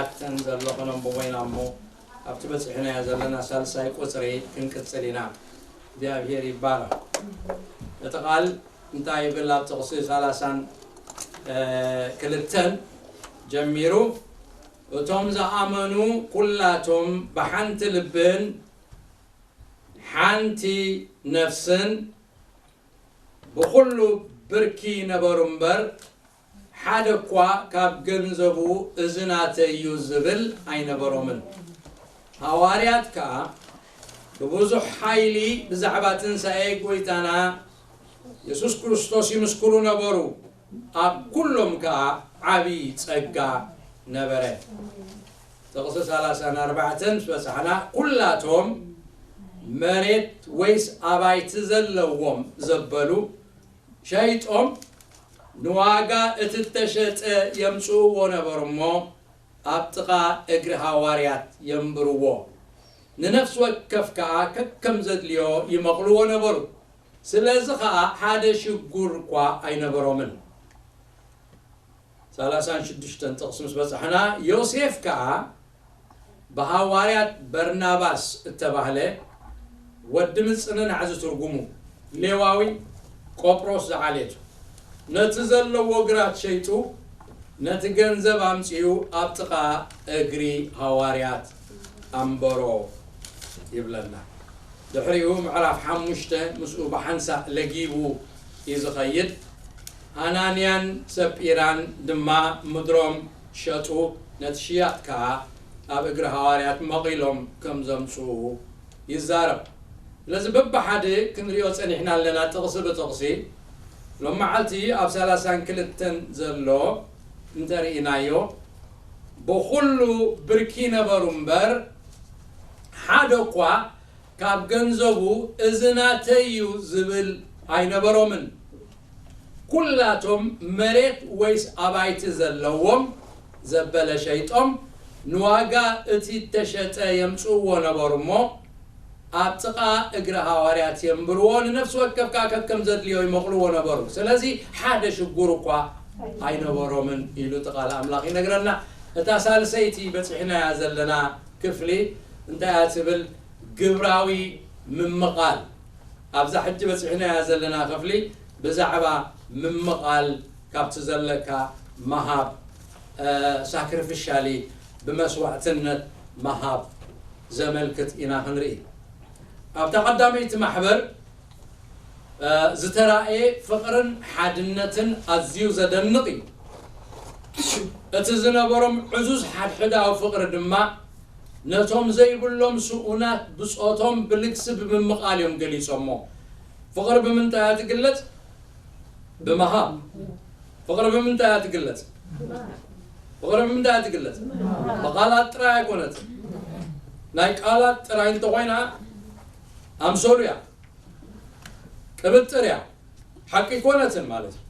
ኣተን ዘሎ ኾኖም ብሞይና እሞ ኣብቲ በፂሕናዮ ዘለና ሳልሳይ ቁፅሪ ክንቅፅል ኢና። እግዚኣብሔር ይባረኽ። እቲ ቃል እንታይ ይብል? ኣብ ጥቕሲ ሰላሳን ክልተን ጀሚሩ፣ እቶም ዝኣመኑ ኩላቶም ብሓንቲ ልብን ሓንቲ ነፍስን ብኹሉ ብርኪ ነበሩ እምበር፣ ሓደ እኳ ካብ ገንዘቡ እዚ ናተይ እዩ ዝብል ኣይነበሮምን። ሃዋርያት ከኣ ብብዙሕ ሓይሊ ብዛዕባ ትንሳኤ ጐይታና የሱስ ክርስቶስ ይምስክሩ ነበሩ። ኣብ ኩሎም ከኣ ዓቢ ጸጋ ነበረ። ጥቕሲ ሰላሳን ኣርባዕተን ምስ በጻሕና፣ ኩላቶም መሬት ወይስ ኣባይቲ ዘለዎም ዘበሉ ሸይጦም ንዋጋ እቲ እተሸጠ የምጽእዎ ነበሩ እሞ፣ ኣብ ጥቓ እግሪ ሃዋርያት የንብርዎ። ንነፍሲ ወከፍ ከኣ ከከም ዘድልዮ ይመቕልዎ ነበሩ። ስለዚ ኸኣ ሓደ ሽጉር እኳ ኣይነበሮምን። ሰላሳን ሽዱሽተን ጥቕሲ ምስ በጻሕና፣ ዮሴፍ ከኣ ብሃዋርያት በርናባስ እተባህለ ወዲ ምጽንናዕ ዝትርጉሙ ሌዋዊ ቆጵሮስ ዝዓሌቱ ነቲ ዘለዎ ግራት ሸይጡ ነቲ ገንዘብ ኣምጺኡ ኣብ ጥቓ እግሪ ሃዋርያት ኣንበሮ ይብለና። ድሕሪኡ ምዕራፍ ሓሙሽተ ምስኡ ብሓንሳእ ለጊቡ እዩ ዝኸይድ። ሃናንያን ሰጲራን ድማ ምድሮም ሸጡ፣ ነቲ ሽያጥ ከኣ ኣብ እግሪ ሃዋርያት መቒሎም ከም ዘምጽኡ ይዛረብ። ስለዚ በብሓደ ክንሪኦ ጸኒሕና ኣለና፣ ጥቕሲ ብጥቕሲ። ሎም መዓልቲ ኣብ ሰላሳን ክልተን ዘሎ እንተርኢናዮ፣ ብኹሉ ብርኪ ነበሩ እምበር፣ ሓደ እኳ ካብ ገንዘቡ እዚ ናተይ እዩ ዝብል ኣይነበሮምን። ኩላቶም መሬት ወይስ ኣባይቲ ዘለዎም ዘበለ ሸይጦም ንዋጋ እቲ እተሸጠ የምጽእዎ ነበሩ እሞ፣ ኣብ ጥቓ እግሪ ሃዋርያት የንብርዎ፣ ንነፍሲ ወከፍ ከኣ ከከም ዘድልዮ ይመቕልዎ ነበሩ። ስለዚ ሓደ ሽጉር እኳ ኣይነበሮምን ኢሉ እቲ ቃል ኣምላኽ ይነግረና። እታ ሳልሰይቲ በጺሕናያ ዘለና ክፍሊ እንታይ እያ ትብል? ግብራዊ ምምቓል። ኣብዛ ሕጂ በጺሕናያ ዘለና ክፍሊ ብዛዕባ ምምቓል፣ ካብቲ ዘለካ ምሃብ፣ ሳክሪፊሻሊ ብመስዋዕትነት ምሃብ ዘመልክት ኢና ክንርኢ። ኣብታ ቀዳመይቲ ማሕበር ዝተራእየ ፍቕርን ሓድነትን ኣዝዩ ዘደንቕ እዩ። እቲ ዝነበሮም ዕዙዝ ሓድሕዳዊ ፍቕሪ ድማ ነቶም ዘይብሎም ስኡናት ብጾቶም ብልግሲ ብምምቓል እዮም ገሊጾሞ። ፍቕሪ ብምንታይ እያ ትግለጽ? ብምሃብ። ፍቕሪ ብምንታይ እያ ትግለጽ? ፍቕሪ ብምንታይ እያ ትግለጽ? ብቓላት ጥራይ ኣይኮነትን። ናይ ቃላት ጥራይ እንተኾይና ኣምሰሉ እያ፣ ቅብጥር እያ፣ ሓቂ ኣይኮነትን ማለት እዩ።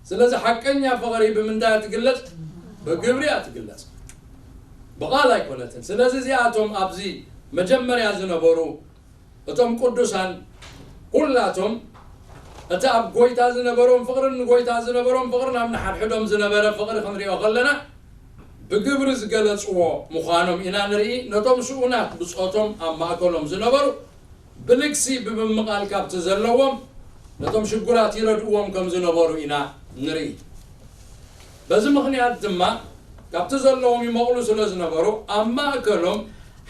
ስለዚ ሓቀኛ ፍቕሪ ብምንታይ እያ ትግለጽ? ብግብሪ እያ ትግለጽ፣ ብቓል ኣይኮነትን። ስለዚ እዚኣቶም ኣብዚ መጀመርያ ዝነበሩ እቶም ቅዱሳን ኩላቶም እቲ ኣብ ጎይታ ዝነበሮም ፍቕርን ንጎይታ ዝነበሮም ፍቕርን ኣብ ንሓድሕዶም ዝነበረ ፍቕሪ ክንሪኦ ከለና ብግብሪ ዝገለጽዎ ምዃኖም ኢና ንርኢ። ነቶም ስኡናት ብጾቶም ኣብ ማእከሎም ዝነበሩ ብልግሲ ብምምቓል ካብቲ ዘለዎም ነቶም ሽጉራት ይረድእዎም ከም ዝነበሩ ኢና ንርኢ። በዚ ምኽንያት ድማ ካብቲ ዘለዎም ይመቕሉ ስለ ዝነበሩ ኣብ ማእከሎም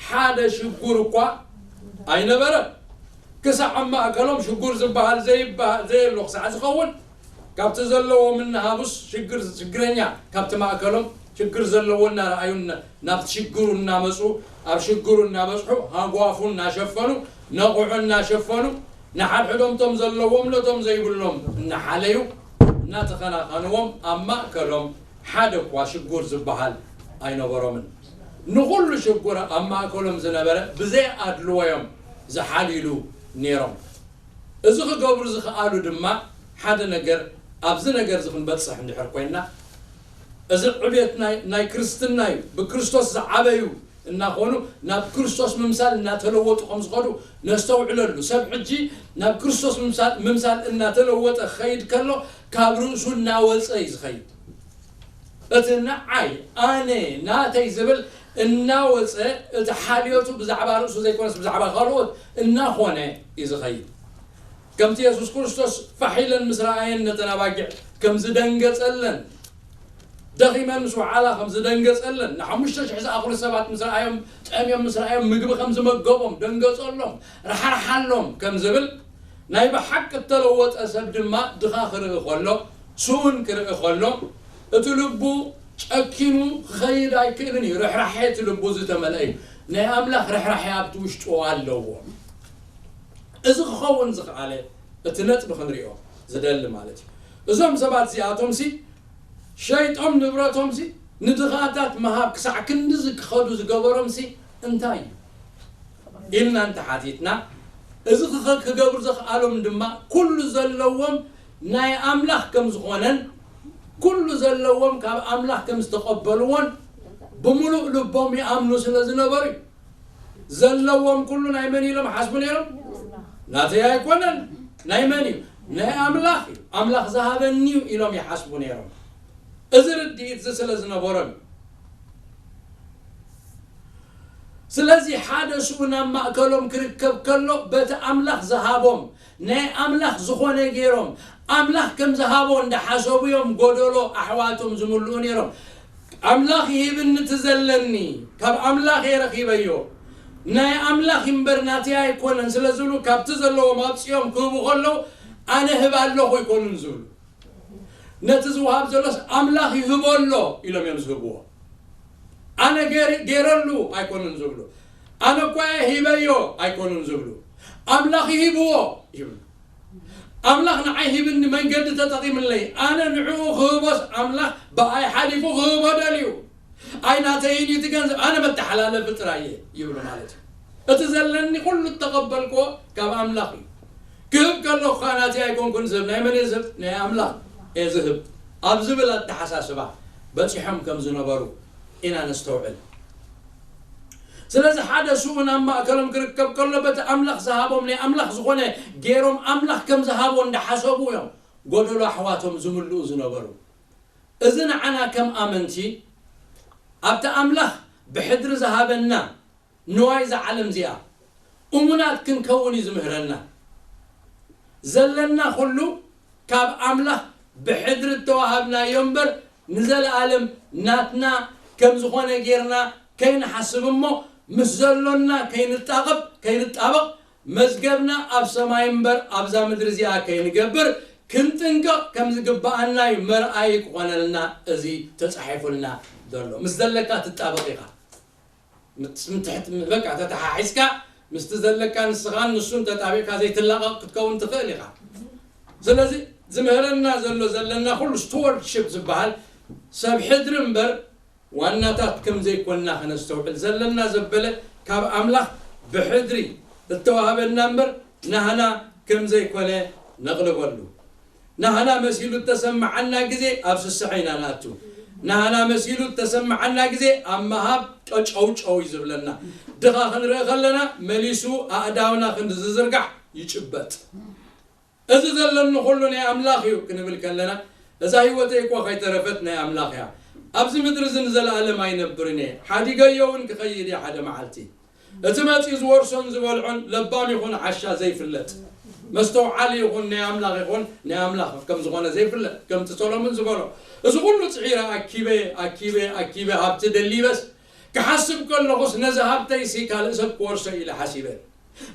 ሓደ ሽጉር እኳ ኣይነበረን። ክሳዕ ኣብ ማእከሎም ሽጉር ዝበሃል ዘይበሃል ዘየሎ ክሳዕ ዝኸውን ካብቲ ዘለዎም እናሃቡስ ሽግር ሽግረኛ ካብቲ ማእከሎም ሽግር ዘለዎ እናረኣዩ ናብቲ ሽግሩ እናመፁ ኣብ ሽግሩ እናበፅሑ ሃጓፉ እናሸፈኑ ነቑሑ እናሸፈኑ ንሓድሕዶም ቶም ዘለዎም ነቶም ዘይብሎም እናሓለዩ እናተኸናኸንዎም ኣብ ማእከሎም ሓደ እኳ ሽጉር ዝበሃል ኣይነበሮምን። ንኹሉ ሽጉር ኣብ ማእከሎም ዝነበረ ብዘይ ኣድልዎ እዮም ዝሓልይሉ ነይሮም። እዚ ክገብሩ ዝኸኣሉ ድማ ሓደ ነገር ኣብዚ ነገር እዚ ክንበፅሕ እንድሕር ኮይና እዚ ዕብየት ናይ ናይ ክርስትና እዩ። ብክርስቶስ ዝዓበዩ እናኾኑ ናብ ክርስቶስ ምምሳል እናተለወጡ ከም ዝኸዱ ነስተውዕለሉ። ሰብ ሕጂ ናብ ክርስቶስ ምምሳል ምምሳል እናተለወጠ ክኸይድ ከሎ ካብ ርእሱ እናወፀ እዩ ዝኸይድ። እቲ ንዓይ፣ ኣነ፣ ናተይ ዝብል እናወፀ፣ እቲ ሓልዮቱ ብዛዕባ ርእሱ ዘይኮነስ ብዛዕባ ካልኦት እናኾነ እዩ ዝኸይድ። ከምቲ የሱስ ክርስቶስ ፋሕ ኢለን ምስ ረኣየን ነተን ኣባጊዕ ከም ዝደንገጸለን፣ ደኺመን ምስ ወዓላ ከም ዝደንገጸለን፣ ንሓሙሽተ ሽሕ ዝኣኽሉ ሰባት ምስ ረኣዮም፣ ጠምዮም ምስ ረኣዮም ምግቢ ከም ዝመገቦም፣ ደንገጸሎም፣ ረሓርሓሎም ከም ዝብል፣ ናይ ብሓቂ እተለወጠ ሰብ ድማ ድኻ ክርኢ ከሎ፣ ስኡን ክርኢ ከሎ፣ እቲ ልቡ ጨኪኑ ክኸይድ ኣይክእልን እዩ። ርሕራሐ እቲ ልቡ ዝተመልአ እዩ። ናይ ኣምላኽ ርሕራሐ ኣብቲ ውሽጡ ኣለዎ። እዚ ክኸውን ዝኸኣለ እቲ ነጥቢ ክንሪኦ ዝደሊ ማለት እዩ። እዞም ሰባት እዚኣቶምሲ ሸይጦም ንብረቶምሲ ንድኻታት ምሃብ ክሳዕ ክንድዚ ክኸዱ ዝገበሮምሲ እንታይ እዩ ኢልና እንተሓቲትና፣ እዚ ክኸ-፣ ክገብሩ ዘኽኣሎም ድማ ኩሉ ዘለዎም ናይ ኣምላኽ ከም ዝኾነን ኩሉ ዘለዎም ካብ ኣምላኽ ከም ዝተቐበልዎን ብምሉእ ልቦም ይኣምኑ ስለ ዝነበሩ እዩ። ዘለዎም ኩሉ ናይ መን ኢሎም ሓስቡ ነይሮም? ናተይ ኣይኮነን። ናይ መን እዩ? ናይ ኣምላኽ እዩ። ኣምላኽ ዝሃበኒ እዩ ኢሎም ይሓስቡ ነይሮም። እዚ ርድኢት እዚ ስለ ዝነበሮም እዩ። ስለዚ ሓደ ስኡ ናብ ማእከሎም ክርከብ ከሎ በቲ ኣምላኽ ዝሃቦም ናይ ኣምላኽ ዝኾነ ገይሮም ኣምላኽ ከም ዝሃቦ እንዳሓሰቡ እዮም ጎደሎ ኣሕዋቶም ዝምልኡ ነይሮም። ኣምላኽ ይህብኒ እቲ ዘለኒ፣ ካብ ኣምላኽ እየ ረኺበዮ፣ ናይ ኣምላኽ እምበር ናተይ ኣይኮነን ስለ ዝብሉ ካብቲ ዘለዎም ኣውፂኦም ክህቡ ከለዉ ኣነ ህብ ኣለኹ ኣይኮኑን ዝብሉ። ነቲ ዝወሃብ ዘሎስ ኣምላኽ ይህቦ ኣሎ ኢሎም እዮም ዝህብዎ። ኣነ ገይረ-፣ ገይረሉ ኣይኮኑን ዝብሉ። ኣነ እኳ እየ ሂበዮ ኣይኮኑን ዝብሉ። ኣምላኽ ይህብዎ ይብሉ። ኣምላኽ ንዓይ ሂብኒ መንገዲ ተጠቒምለይ። ኣነ ንዕኡ ክህቦስ ኣምላኽ ብኣይ ሓሊፉ ክህቦ ደልዩ። ኣይ ናተይን እዩ እቲ ገንዘብ፣ ኣነ መተሓላለፊ ጥራይ እየ ይብሉ ማለት እዩ። እቲ ዘለኒ ኩሉ እተቐበልክዎ ካብ ኣምላኽ እዩ። ክህብ ከለኹ ከዓ ናተይ ኣይኮንኩን ዝህብ፣ ናይ መን እየ ዝህብ? ናይ ኣምላኽ እየ ዝህብ ኣብ ዝብል ኣተሓሳስባ በፂሖም ከም ዝነበሩ ኢና ነስተውዕል። ስለዚ ሓደ ስኡ ናብ ማእከሎም ክርከብ ከሎ በቲ ኣምላኽ ዝሃቦም ናይ ኣምላኽ ዝኾነ ገይሮም ኣምላኽ ከም ዝሃቦ እንዳሓሰቡ እዮም ጎደሎ ኣሕዋቶም ዝምልኡ ዝነበሩ። እዚ ንዓና ከም ኣመንቲ ኣብቲ ኣምላኽ ብሕድሪ ዝሃበና ንዋይ እዛ ዓለም እዚኣ እሙናት ክንከውን እዩ ዝምህረና። ዘለና ኩሉ ካብ ኣምላኽ ብሕድሪ እተዋሃብናዮ እምበር ንዘለኣለም ናትና ከም ዝኾነ ጌርና ከይንሓስብ እሞ ምስ ዘሎና ከይንጣቐብ፣ ከይንጣበቕ መዝገብና ኣብ ሰማይ እምበር ኣብዛ ምድሪ እዚኣ ከይንገብር ክንጥንቀቕ ከም ዝግብኣና እዩ መርኣዪ ክኾነልና እዚ ተጻሒፉልና ዘሎ። ምስ ዘለካ ትጣበቕ ኢኻ። ምስ-፣ ምትሕት-፣ በቃ ተተሓሒዝካ ምስቲ ዘለካ ንስኻን ንሱን ተጣቢቕካ ዘይትላቐቕ ክትከውን ትኽእል ኢኻ። ስለዚ ዝምህረና ዘሎ ዘለና ኩሉ ስቱዋርድሺፕ ዝበሃል ሰብ ሕድሪ እምበር ዋናታት ከም ዘይኮንና ከነስተውዕል ዘለና ዘበለ ካብ ኣምላኽ ብሕድሪ እተዋህበና እምበር ናህና ከም ዘይኮነ ነቕልበሉ። ናህና መሲሉ እተሰምዓና ግዜ ኣብ ስስዐ ኢና ንኣቱ። ናህና መሲሉ እተሰምዓና ግዜ ኣብ ምሃብ ቀጨውጨው እዩ ዝብለና። ድኻ ክንርኢ ከለና መሊሱ ኣእዳውና ክንዲ ዝዝርጋሕ ይጭበጥ። እዚ ዘለኒ ኩሉ ናይ ኣምላኽ እዩ ክንብል ከለና እዛ ህይወተይ እኳ ከይተረፈት ናይ ኣምላኽ እያ። ኣብዚ ምድሪ እዚ ንዘለኣለም ኣይነብርን እየ። ሓዲገዮ እውን ክኸይድ እየ ሓደ መዓልቲ። እቲ መጺኡ ዝወርሶን ዝበልዖን ለባም ይኹን ዓሻ ዘይፍለጥ፣ መስተውዓሊ ይኹን ናይ ኣምላኽ ይኹን ናይ ኣምላኽ ከም ዝኾነ ዘይፍለጥ፣ ከምቲ ሰሎሞን ዝበሎ፣ እዚ ኩሉ ጽዒረ ኣኪበ፣ ኣኪበ፣ ኣኪበ ሃብቲ ደሊበስ፣ ክሓስብ ከለኹስ ነዚ ሃብተይሲ ካልእ ሰብ ክወርሶ ኢለ ሓሲበ።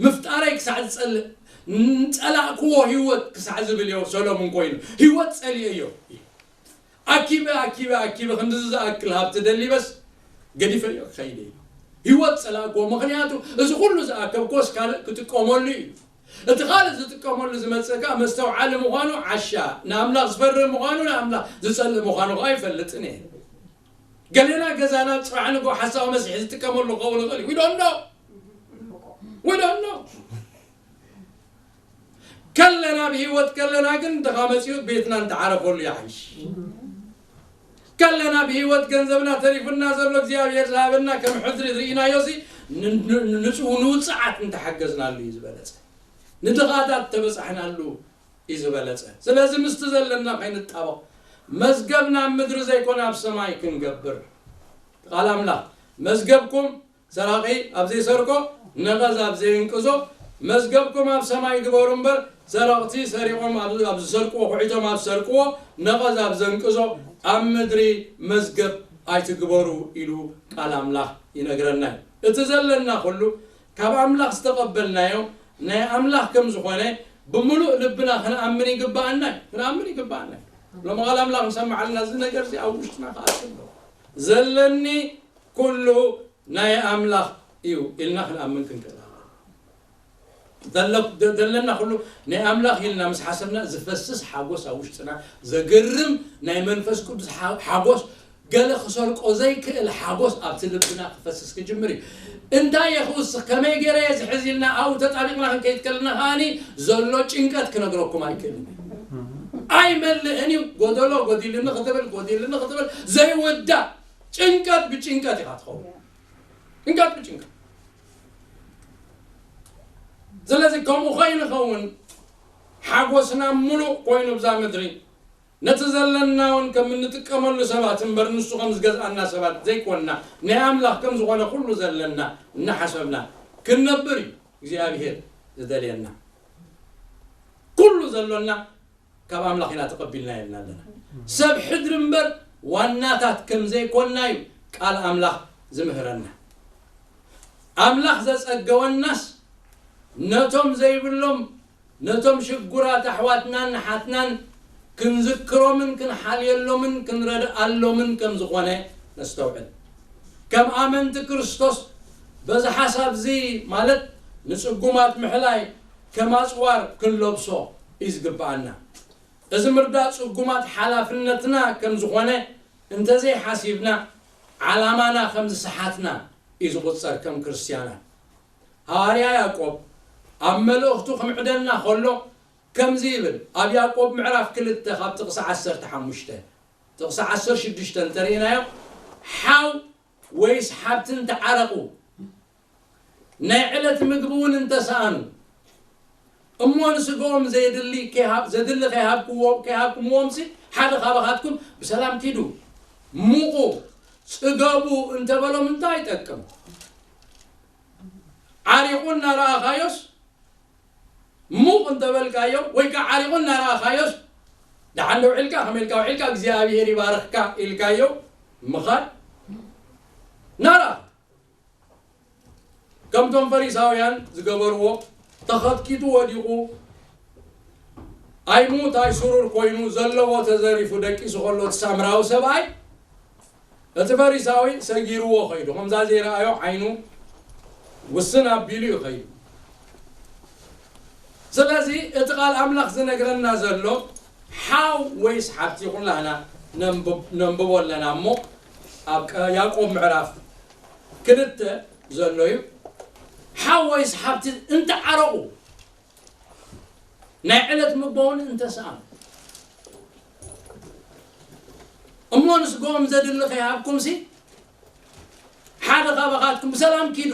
ምፍጣረይ ክሳዕ ዝጸልእ፣ ንጸላእክዎ ህይወት ክሳዕ ዝብል እዮ ሰሎሞን ኮይኑ፣ ህይወት ጸሊኤዮ። ኣኪበ፣ ኣኪበ፣ ኣኪበ ክንድዚ ዝኣክል ሃብቲ ደሊበስ ገዲፈዮ ክኸይድ እየ። ህይወት ጸላእክዎ። ምኽንያቱ እዚ ኩሉ ዝኣከብክዎስ ካልእ ክጥቀመሉ እዩ። እቲ ካልእ ዝጥቀመሉ ዝመጽእ ከኣ መስተውዓሊ ምዃኑ ዓሻ፣ ንኣምላኽ ዝፈርህ ምዃኑ፣ ንኣምላኽ ዝጸልእ ምዃኑ ከኣ ኣይፈልጥን እየ። ገሌና ገዛና ጽባሕ ንግሆ ሓሳዊ መሲሕ ዝጥቀመሉ ክኸውን ይኽእል እዩ። We don't know። We don't know። ከለና ብህይወት ከለና ግን ድኻ መጺኡ ቤትና እንተዓረፈሉ ይሓይሽ። ከለና ብህይወት ገንዘብና ተሪፉና ዘሎ እግዚኣብሔር ዝሃበና ከም ሕድሪ ርኢናዮ ሲ ን-፣ ን-፣ ንጽ-፣ ንውጽዓት እንተሓገዝናሉ እዩ ዝበለጸ። ንድኻታት ተበጻሕናሉ እዩ ዝበለጸ። ስለዚ ምስቲ ዘለና ከይንጣበቕ፣ መዝገብና ኣብ ምድሪ ዘይኮነ ኣብ ሰማይ ክንገብር። ቃል ኣምላኽ፣ "መዝገብኩም ሰራቒ ኣብ ዘይሰርቆ፣ ነቐዝ ኣብ ዘይንቅዞ፣ መዝገብኩም ኣብ ሰማይ ግበሩ እምበር፣ ሰረቕቲ ሰሪቖም ኣብ፣ ኣብ ዝሰርቅዎ፣ ኩዒቶም ኣብ ዝሰርቅዎ፣ ነቐዝ ኣብ ዘንቅዞ፣ ኣብ ምድሪ መዝገብ ኣይትግበሩ" ኢሉ ቃል ኣምላኽ ይነግረና እዩ። እቲ ዘለና ኩሉ ካብ ኣምላኽ ዝተቐበልናዮ ናይ ኣምላኽ ከም ዝኾነ ብምሉእ ልብና ክንኣምን ይግባኣና እዩ። ክንኣምን ይግባኣና እዩ። ሎሚ ቃል ኣምላኽ ንሰምዓልና፣ እዚ ነገር እዚ ኣብ ውሽጥና ክኣቱ ኣለዎ። ዘለኒ ኩሉ ናይ ኣምላኽ እዩ ኢልና ክንኣምን ክንክእል ኣለና። ዘለ-፣ ዘ-፣ ዘለና ኩሉ ናይ ኣምላኽ ኢልና ምስ ሓሰብና ዝፈስስ ሓጎስ ኣብ ውሽጥና፣ ዘገርም ናይ መንፈስ ቅዱስ ሓ-፣ ሓጎስ፣ ገለ ክሰርቆ ዘይክእል ሓጎስ ኣብቲ ልብና ክፈስስ ክጅምር እዩ። እንታይ እየ ክውስኽ፣ ከመይ ገይረ እየ ዝሕዝ ኢልና ኣብኡ ተጣቢቕና ክንከይድ ከለና ከኣኒ ዘሎ ጭንቀት ክነግረኩም ኣይክእልን እዩ። ኣይመልእን እዩ። ጎደሎ ጎዲልኒ ክትብል፣ ጎዲልኒ ክትብል ዘይውዳእ ጭንቀት ብጭንቀት ኢኻ ትኸውን። ጭንቀት ብጭንቀት። ስለዚ ከምኡ ከይንኸውን ሓጎስና ምሉእ ኮይኑ ብዛ ምድሪ ነቲ ዘለና እውን ከም እንጥቀመሉ ሰባት እምበር ንሱ ከም ዝገዝኣና ሰባት ዘይኮንና ናይ ኣምላኽ ከም ዝኾነ ኩሉ ዘለና እናሓሰብና ክንነብር እዩ እግዚኣብሔር ዝደልየና። ኩሉ ዘሎና ካብ ኣምላኽ ኢና ተቐቢልና ኢልና ኣለና። ሰብ ሕድሪ እምበር ዋናታት ከም ዘይኮንና እዩ ቃል ኣምላኽ ዝምህረና። ኣምላኽ ዘጸገወናስ ነቶም ዘይብሎም፣ ነቶም ሽጉራት ኣሕዋትናን ኣሓትናን ክንዝክሮምን ክንሓልየሎምን ክንረድኣሎምን ከም ዝኾነ ነስተውዕል። ከም ኣመንቲ ክርስቶስ በዚ ሓሳብ እዚ፣ ማለት ንጽጉማት ምሕላይ ከም ኣጽዋር ክንለብሶ እዩ ዝግብኣና። እዚ ምርዳእ ጽጉማት ሓላፍነትና ከም ዝኾነ እንተዘይሓሲብና፣ ዓላማና ከም ዝሰሓትና እዩ ዝቑጸር። ከም ክርስትያናት፣ ሃዋርያ ያዕቆብ ኣብ መልእኽቱ ክምዕደና ከሎ ከምዚ ይብል። ኣብ ያዕቆብ ምዕራፍ ክልተ ካብ ጥቕሲ ዓሰርተ ሓሙሽተ፣ ጥቕሲ ዓሰርተ ሽዱሽተ እንተርኢናዮ፣ ሓው ወይስ ሓብቲ እንተዓረቑ፣ ናይ ዕለት ምግቢ እውን እንተሰኣኑ፣ እሞ ንስጋኦም ዘየድሊ ከይሃብ-፣ ዘድሊ ከይሃብክዎ-፣ ከይሃብኩምዎምሲ፣ ሓደ ካባኻትኩም "ብሰላም ኪዱ፣ ሙቑ፣ ጽገቡ" እንተበሎም እንታይ ይጠቅም? ዓሪቑ እናረኣኻዮስ፣ ሙቕ እንተበልካዮ፣ ወይ ከዓ ዓሪቑ እናረኣኻዮስ፣ "ደሓን ዶ ውዒልካ? ከመይ ኢልካ ውዒልካ? እግዚኣብሔር ይባርኽካ" ኢልካዮ ምኻድ ናራ። ከምቶም ፈሪሳውያን ዝገበርዎ፣ ተኸትኪቱ ወዲቑ፣ ኣይሙት ኣይስሩር ኮይኑ፣ ዘለዎ ተዘሪፉ ደቂሱ ከሎ፣ እቲ ሳምራዊ ሰብኣይ፣ እቲ ፈሪሳዊ ሰጊርዎ ኸይዱ፣ ከምዛ ዘይረኣዮ ዓይኑ ውስን ኣቢሉ እዩ ኸይዱ። ስለዚ እቲ ቃል ኣምላኽ ዝነግረና ዘሎ፣ ሓው ወይስ ሓብቲ፣ ኩላህና ነንብብ-፣ ነንብቦ ኣለና እሞ፣ ኣብ ቀ-፣ ያዕቆብ ምዕራፍ ክልተ ዘሎ እዩ። ሓው ወይስ ሓብቲ እንተዓረቑ፣ ናይ ዕለት ምግቦውን እንተሰኣኑ፣ እሞ ንስጋኦም ዘድሊ ከይሃብኩምሲ፣ ሓደ ካባኻትኩም "ብሰላም ኪዱ፣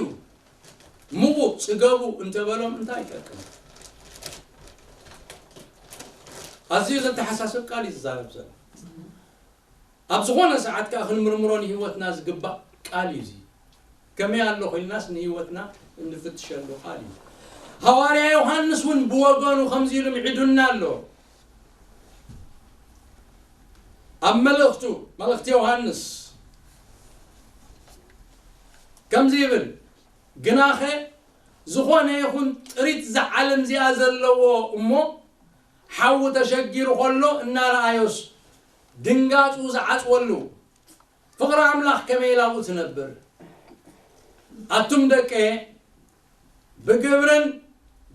ሙቑ፣ ጽገቡ" እንተበሎም እንታይ ይጠቅም? ኣዝዩ ዘተሓሳስብ ቃል እዩ ዝዛረብ ዘሎ። ኣብ ዝኾነ ሰዓት ከኣ ክንምርምሮ ንህይወትና ዝግባእ ቃል እዩ እዚ። ከመይ ኣሎ ኮይንናስ ንህይወትና እንፍትሸሉ ቃል እዩ። ሃዋርያ ዮሃንስ እውን ብወገኑ ከምዚ ኢሉ ምዒዱና ኣሎ። ኣብ መልእኽቱ፣ መልእኽቲ ዮሃንስ ከምዚ ይብል፣ "ግናኸ ዝኾነ ይኹን ጥሪት እዛ ዓለም እዚኣ ዘለዎ እሞ ሓዊ ተሸጊሩ ከሎ እናረኣዮስ ድንጋጹ ዝዓጽወሉ ፍቕሪ ኣምላኽ ከመይ ኢላ ኣብኡ ትነብር? ኣቱም ደቀየ፣ ብግብርን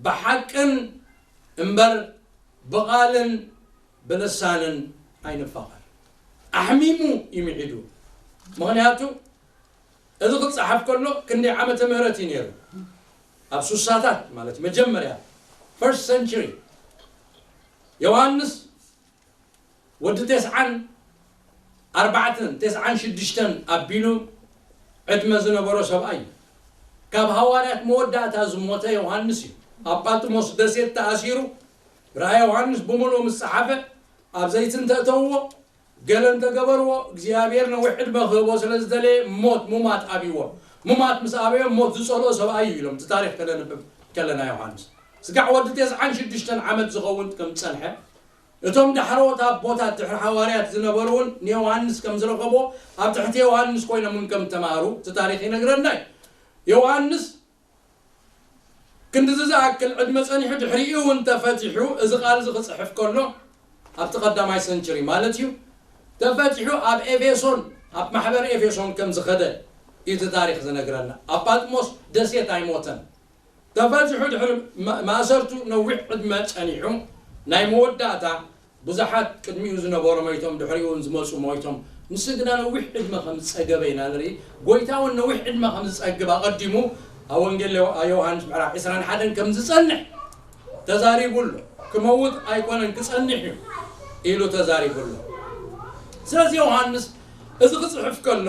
ብሓቅን እምበር ብቓልን ብልሳንን ኣይንፋቐር።" ኣሕሚሙ እዩ ምዒዱ። ምኽንያቱ እዚ ክጸሓፍ ከሎ ክንደይ ዓመተ ምህረት እዩ ነይሩ? ኣብ ሱሳታት፣ ማለት መጀመርያ ፈርስት ሰንቸሪ። ዮሃንስ ወዲ ተስዓን ኣርባዕተን፣ ተስዓን ሽዱሽተን ኣቢሉ ዕድመ ዝነበሮ ሰብኣይ እዩ። ካብ ሃዋርያት መወዳእታ ዝሞተ ዮሃንስ እዩ። ኣብ ጳጥሞስ ደሴት ተኣሲሩ፣ ራእይ ዮሃንስ ብምሉኡ ምስ ጸሓፈ፣ ኣብ ዘይትን ተእተውዎ፣ ገለ እንተገበርዎ እግዚኣብሔር ነዊሕ ዕድመ ክህቦ ስለ ዝደለየ ሞት፣ ሙማት ኣብይዎ። ሙማት ምስ ኣበዮ ሞት ዝጸልኦ ሰብኣይ እዩ ኢሎም እቲ ታሪኽ ከነንብብ ከለና ዮሃንስ። ስጋዕ ወዲ ተስዓን ሽዱሽተን ዓመት ዝኸውን ከም ዝጸንሐ፣ እቶም ዳሕረዎት ኣቦታት ድሕሪ ሃዋርያት ዝነበሩ እውን ንዮሃንስ ከም ዝረኸቦ፣ ኣብ ትሕቲ ዮሃንስ ኮይኖም እውን ከም ተማሃሩ እቲ ታሪኽ ይነግረና እዩ። ዮሃንስ ክንድዚ ዝኣክል ዕድመ ጸኒሑ ድሕሪኡ እውን ተፈቲሑ እዚ ቃል እዚ ክጽሕፍ ከሎ ኣብቲ ቀዳማይ ሰንቸሪ ማለት እዩ። ተፈቲሑ ኣብ ኤፌሶን፣ ኣብ ማሕበር ኤፌሶን ከም ዝኸደ እዩ እቲ ታሪኽ ዝነግረና። ኣብ ጳጥሞስ ደሴት ኣይሞተን። ተፈቲሑ ድሕሪ ማ-፣ ማእሰርቱ ነዊሕ ዕድመ ጸኒሑ ናይ መወዳእታ ብዙሓት ቅድሚኡ ዝነበሩ ሞይቶም፣ ድሕሪኡ እውን ዝመጹ ሞይቶም። ንሱ ግና ነዊሕ ዕድመ ከም ዝጸገበ ኢና ንርኢ። ጎይታ እውን ነዊሕ ዕድመ ከም ዝጸግብ ኣቐዲሙ ኣብ ወንጌል ዮ-፣ ዮሃንስ ምዕራፍ ዕስራን ሓደን ከም ዝጸንሕ ተዛሪቡ ኣሎ። ክመውት ኣይኮነን፣ ክጸንሕ እዩ ኢሉ ተዛሪቡ ኣሎ። ስለዚ ዮሃንስ እዚ ክጽሕፍ ከሎ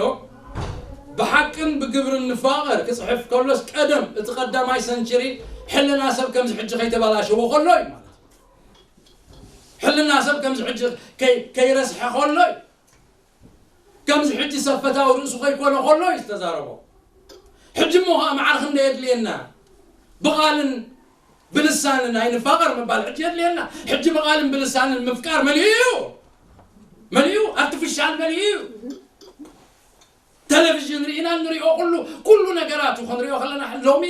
ብሓቅን ብግብርን ንፋቐር ክጽሕፍ ከሎስ ቀደም እቲ ቀዳማይ ሰንቸሪ ሕልና ሰብ ከምዚ ሕጂ ከይተባላሸዎ ከሎ እዩ ማለት እዩ። ሕልና ሰብ ከምዚ ሕጂ ከይ-፣ ከይረስሐ ከሎ እዩ። ከምዚ ሕጂ ሰብ ፈታዊ ርእሱ ከይኮነ ከሎ እዩ ዝተዛረቦ። ሕጂ እሞ ኸዓ ማዕረ ክንደይ የድልየና? ብቓልን ብልሳንን ኣይንፋቐር ምባል ሕጂ የድልየና። ሕጂ ብቓልን ብልሳንን ምፍቃር መሊኡ እዩ። መሊኡ፣ ኣርቲፊሻል መሊኡ እዩ። ቴሌቪዥን ርኢና እንሪኦ ኩሉ፣ ኩሉ ነገራቱ ክንሪኦ ከለና ሎሚ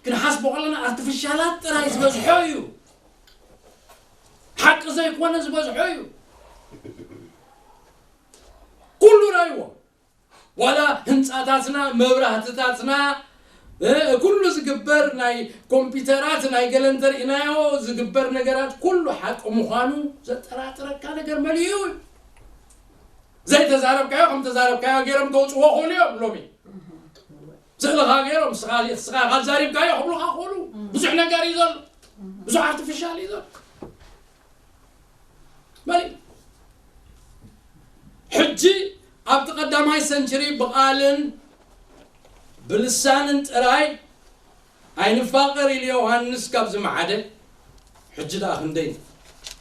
ክንሓስቦ ከለና ኣርቲፊሻላት ጥራይ ዝበዝሖ እዩ። ሓቂ ዘይኮነ ዝበዝሖ እዩ። ኩሉ ርኣይዎ። ዋላ ህንጻታትና፣ መብራህትታትና፣ እ፣ ኩሉ ዝግበር ናይ ኮምፒውተራት፣ ናይ ገለ እንተርኢናዮ ዝግበር ነገራት ኩሉ ሓቂ ምዃኑ ዘጠራጥረካ ነገር መሊኡ እዩ። ዘይተዛረብካዮ ከም ተዛረብካዮ ገይሮም ከውጽዎ ክእሉ እዮም ሎሚ። ስእልኻ ገይሮም፣ ንስኻ፣ ንስኻ ኢኻ ዘሪብካዮ ክብሉኻ ክእሉ። ብዙሕ ነገር እዩ ዘሎ። ብዙሕ ኣርቲፊሻል እዩ ዘሎ። በል፣ ሕጂ ኣብቲ ቀዳማይ ሰንቸሪ ብቓልን ብልሳንን ጥራይ ኣይንፋቐር ኢሉ ዮሃንስ ካብ ዝመዓደ፣ ሕጂ ደኣ ክንደይ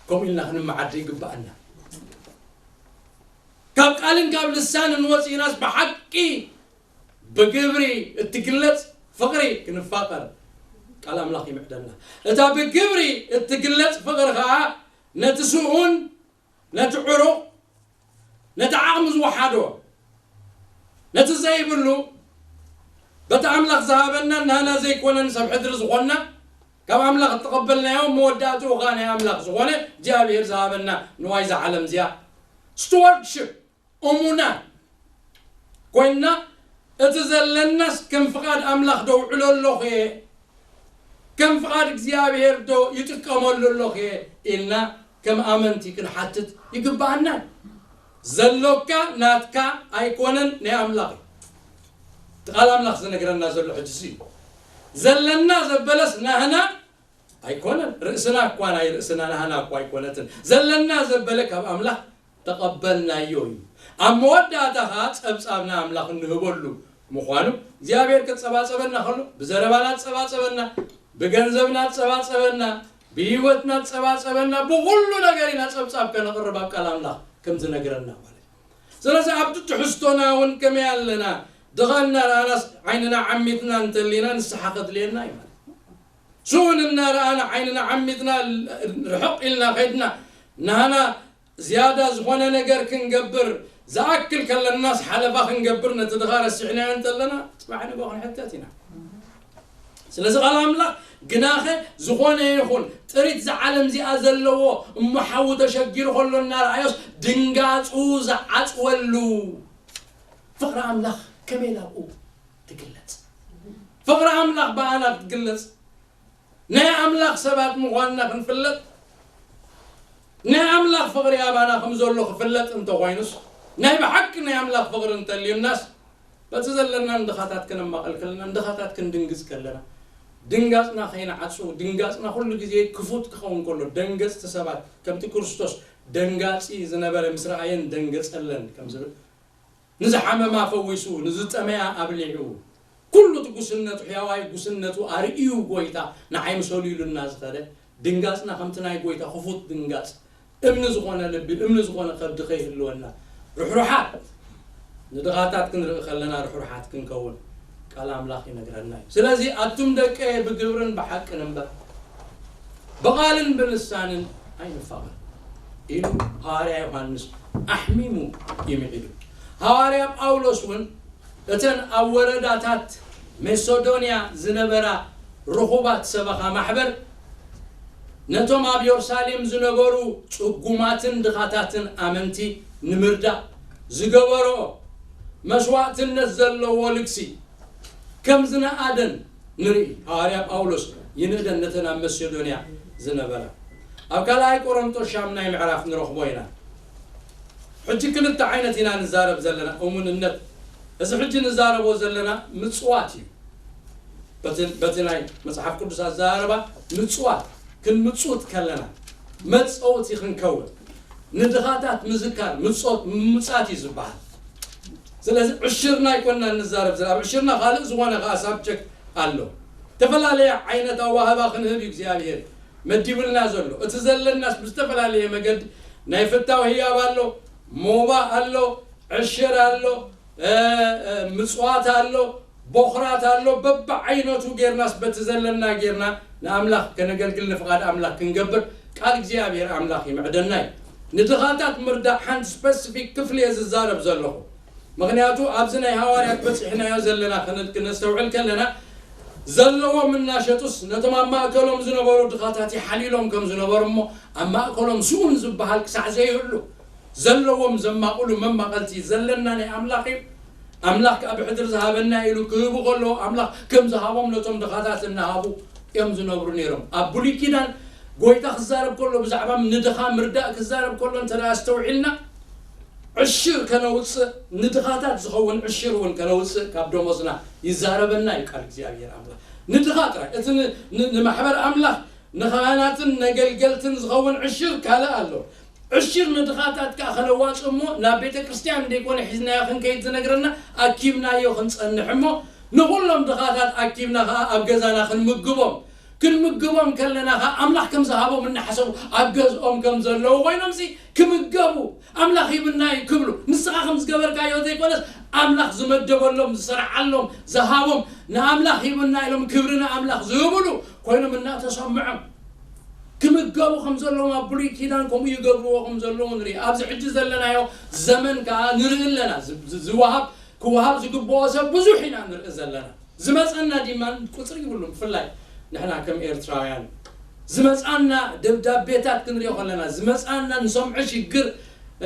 ከምኡ ኢልና ክንመዓደ ይግብኣና። ካብ ቃልን ካብ ልሳንን ወፂእናስ ብሓቂ ብግብሪ እትግለጽ ፍቕሪ ክንፋቐር ቃል ኣምላኽ ይምዕደልና። እታ ብግብሪ እትግለጽ ፍቕሪ ኸኣ ነቲ ስኡን፣ ነቲ ዕሩቕ፣ ነቲ ዓቕሚ ዝወሓዶ፣ ነቲ ዘይብሉ፣ በቲ ኣምላኽ ዝሃበና ናና ዘይኮነን ሰብ ሕድሪ ዝኾንና፣ ካብ ኣምላኽ እተቐበልናዮ መወዳእትኡ ኸኣ ናይ ኣምላኽ ዝኾነ እግዚኣብሔር ዝሃበና ንዋይ እዛ ዓለም እዚኣ፣ ስቱዋርድሽፕ፣ እሙና ኮይንና፣ እቲ ዘለናስ ከም ፍቓድ ኣምላኽ ዶ ውዕሎ ኣለኹ እየ? ከም ፍቓድ እግዚኣብሔር ዶ ይጥቀመሉ ኣለኹ እየ? ኢልና ከም ኣመንቲ ክንሓትት ይግብኣና። ዘሎካ ናትካ ኣይኮነን፣ ናይ ኣምላኽ እዩ። እቲ ቃል ኣምላኽ ዝነግረና ዘሎ ሕጂ እሱ እዩ። ዘለና ዘበለስ ናህና ኣይኮነን። ርእስና እኳ ናይ ርእስና ናህና እኳ ኣይኮነትን። ዘለና ዘበለ ካብ ኣምላኽ ተቐበልናዮ እዩ። ኣብ መወዳእታ ኸዓ ጸብጻብ ንኣምላኽ እንህበሉ ምዃኑ እግዚኣብሔር ክጸባጸበና ከሎ፣ ብዘረባና ጸባጸበና፣ ብገንዘብና ጸባጸበና፣ ብህይወትና ጸባጸበና፣ ብኹሉ ነገር ኢና ጸብጻብ ከነቕርብ ኣብ ቃል ኣምላኽ ከም ዝነግረና ማለት እዩ። ስለዚ ኣብቲ ትሕዝቶና እውን ከመይ ኣለና? ድኻ እናረኣናስ ዓይንና ዓሚትና እንተሊና ንስሓ ከድልየና እዩ ማለት እዩ። ስኡን እናረኣና ዓይንና ዓሚትና ርሕቕ ኢልና ኸይድና ናህና ዝያዳ ዝኾነ ነገር ክንገብር ዝኣክል ከለናስ ሓለፋ ክንገብር ነቲ ድኻ ረሲዕናዮ እንተለና ጽባሕ ንግሆ ክንሕተት ኢና። ስለዚ ቃል ኣምላኽ ግናኸ ዝኾነ ይኹን ጥሪት እዛ ዓለም እዚኣ ዘለዎ እሞ ሓዊ ተሸጊሩ ከሎ እናረኣዮስ ድንጋጹ ዝዓጽወሉ ፍቕሪ ኣምላኽ ከመይ ናብኡ ትግለጽ? ፍቕሪ ኣምላኽ ብኣና ክትግለጽ ናይ ኣምላኽ ሰባት ምዃንና ክንፍለጥ፣ ናይ ኣምላኽ ፍቕሪ ኣባና ከም ዘሎ ክፍለጥ እንተኾይኑስ፣ ናይ ብሓቂ ናይ ኣምላኽ ፍቕሪ እንተልዩናስ፣ በቲ ዘለና ንድኻታት ክነማቐል ከለና፣ ንድኻታት ክንድንግጽ ከለና፣ ድንጋጽና ከይንዓጹ፣ ድንጋጽና ኩሉ ግዜ ክፉት ክኸውን ከሎ፣ ደንገጽቲ ሰባት ከምቲ ክርስቶስ ደንጋጺ ዝነበረ ምስ ረኣየን ደንገጸለን ከም ዝብል፣ ንዝሓመማ ፈዊሱ፣ ንዝጠመያ ኣብሊዑ፣ ኩሉ እቲ ጉስነቱ፣ ሕያዋይ ጉስነቱ ኣርእዩ ጎይታ ንዓይ ምሰሉ ኢሉና ዝኸደ፣ ድንጋጽና ከምቲ ናይ ጎይታ ክፉት ድንጋጽ፣ እምኒ ዝኾነ ልቢ፣ እምኒ ዝኾነ ከብዲ ከይህልወና፣ ርሕሩሓት ንድኻታት ክንርኢ ከለና ርሕሩሓት ክንከውን ቃል ኣምላኽ ይነግረና እዩ። ስለዚ ኣቱም ደቀየ ብግብርን ብሓቅን እምበር ብቓልን ብልሳንን ኣይንፋቐር ኢሉ ሃዋርያ ዮሃንስ ኣሕሚሙ ይምዒዱ። ሃዋርያ ጳውሎስ እውን እተን ኣብ ወረዳታት መሴዶንያ ዝነበራ ርኹባት ሰበኻ ማሕበር ነቶም ኣብ የሩሳሌም ዝነበሩ ጽጉማትን ድኻታትን ኣመንቲ ንምርዳእ ዝገበሮ መስዋእትነት ዘለዎ ልግሲ ከም ዝነኣደን ንርኢ። ሃዋርያ ጳውሎስ ይንእደን ነተን ኣብ መሴዶንያ ዝነበራ። ኣብ ካልኣይ ቆሮንቶስ ሻምናይ ምዕራፍ ንረኽቦ ኢና። ሕጂ ክልተ ዓይነት ኢና ንዛረብ ዘለና እሙንነት። እዚ ሕጂ ንዛረቦ ዘለና ምጽዋት እዩ። በቲ በቲ ናይ መጽሓፍ ቅዱስ ኣዘራርባ ምጽዋት ክንምጽውት ከለና መጸውቲ ክንከውን ንድኻታት ምዝካር ምጾት ምምጻት እዩ ዝበሃል። ስለዚ ዕሽርና ኣይኮንና ንዛረብ ዘለና። ኣብ ዕሽርና ካልእ ዝኾነ ከኣ ሳብጀክት ኣሎ። ዝተፈላለየ ዓይነት ኣዋህባ ክንህብ እዩ እግዚኣብሔር መዲቡልና ዘሎ። እቲ ዘለናስ ብዝተፈላለየ መገዲ ናይ ፍታው ህያብ ኣሎ፣ ሞባ ኣሎ፣ ዕሽር ኣሎ፣ እ፣ እ፣ ምጽዋት ኣሎ፣ ቦኽራት ኣሎ። በብዓይነቱ ጌርናስ በቲ ዘለና ጌርና ንኣምላኽ ከነገልግል ንፍቓድ ኣምላኽ ክንገብር ቃል እግዚኣብሔር ኣምላኽ ይምዕደና እዩ። ንድኻታት ምርዳእ ሓንቲ ስፐሲፊክ ክፍሊ እየ ዝዛረብ ዘለኹ። ምኽንያቱ ኣብዚ ናይ ሃዋርያት በጺሕናዮ ዘለና ክን-፣ ክነስተውዕል ከለና ዘለዎም እናሸጡስ ነቶም ኣብ ማእከሎም ዝነበሩ ድኻታት ይሓልይሎም ከም ዝነበሩ እሞ ኣብ ማእከሎም ስኡን ዝበሃል ክሳዕ ዘይህሉ ዘለዎም ዘማቕሉ መማቐልቲ ዘለና ናይ ኣምላኽ እዩ። ኣምላኽ ከኣ ብሕድሪ ዝሃበና ኢሉ ክህቡ ከለዉ ኣምላኽ ከም ዝሃቦም ነቶም ድኻታት እናሃቡ እዮም ዝነብሩ ነይሮም። ኣብ ብሉይ ኪዳን ጎይታ ክዛረብ ከሎ ብዛዕባ ንድኻ ምርዳእ ክዛረብ ከሎ እንተ ደኣ ኣስተውዒልና ዕሽር ከነውፅእ ንድኻታት ዝኸውን ዕሽር እውን ከነውፅእ ካብ ደሞዝና ይዛረበና እዩ ቃል እግዚኣብሔር ኣምላኽ። ንድኻ ጥራይ እቲ ን-፣ ን-፣ ንማሕበር ኣምላኽ ንኻህናትን ነገልገልትን ዝኸውን ዕሽር ካልእ ኣሎ። ዕሽር ንድኻታት ከኣ ከነዋጽእ እሞ ናብ ቤተ ክርስቲያን እንደይኮነ ሒዝናዮ ክንከይድ ዝነግረና ኣኪብናዮ ክንጸንሕ እሞ ንኹሎም ድኻታት ኣኪብና ከኣ ኣብ ገዛና ክንምግቦም ክንምግቦም ከለና ከኣ ኣምላኽ ከም ዝሃቦም እናሓሰቡ ኣብ ገዝኦም ከም ዘለዉ ኮይኖም ሲ ክምገቡ ኣምላኽ ሂብና እዩ ክብሉ ንስኻ ከም ዝገበርካዮ ዘይኮነስ ኣምላኽ ዝመደበሎም ዝሰርዓሎም ዝሃቦም ንኣምላኽ ሂብና ኢሎም ክብሪ ንኣምላኽ ዝህብሉ ኮይኖም እናተሰምዖም ክምገቡ ከም ዘለዎም ኣብ ብሉይ ኪዳን ከምኡ ይገብርዎ ከም ዘለዉ ንርኢ። ኣብዚ ሕጂ ዘለናዮ ዘመን ከኣ ንርኢ ኣለና። ዝ-፣ ዝ-፣ ዝወሃብ ክወሃብ ዝግብኦ ሰብ ብዙሕ ኢና ንርኢ ዘለና። ዝመጸና ድማ ቁጽሪ ይብሉን ብፍላይ ንሕና ከም ኤርትራውያን ዝመጻና ደብዳቤታት ክንሪኦ ከለና ዝመጻና ንሰምዖ ሽግር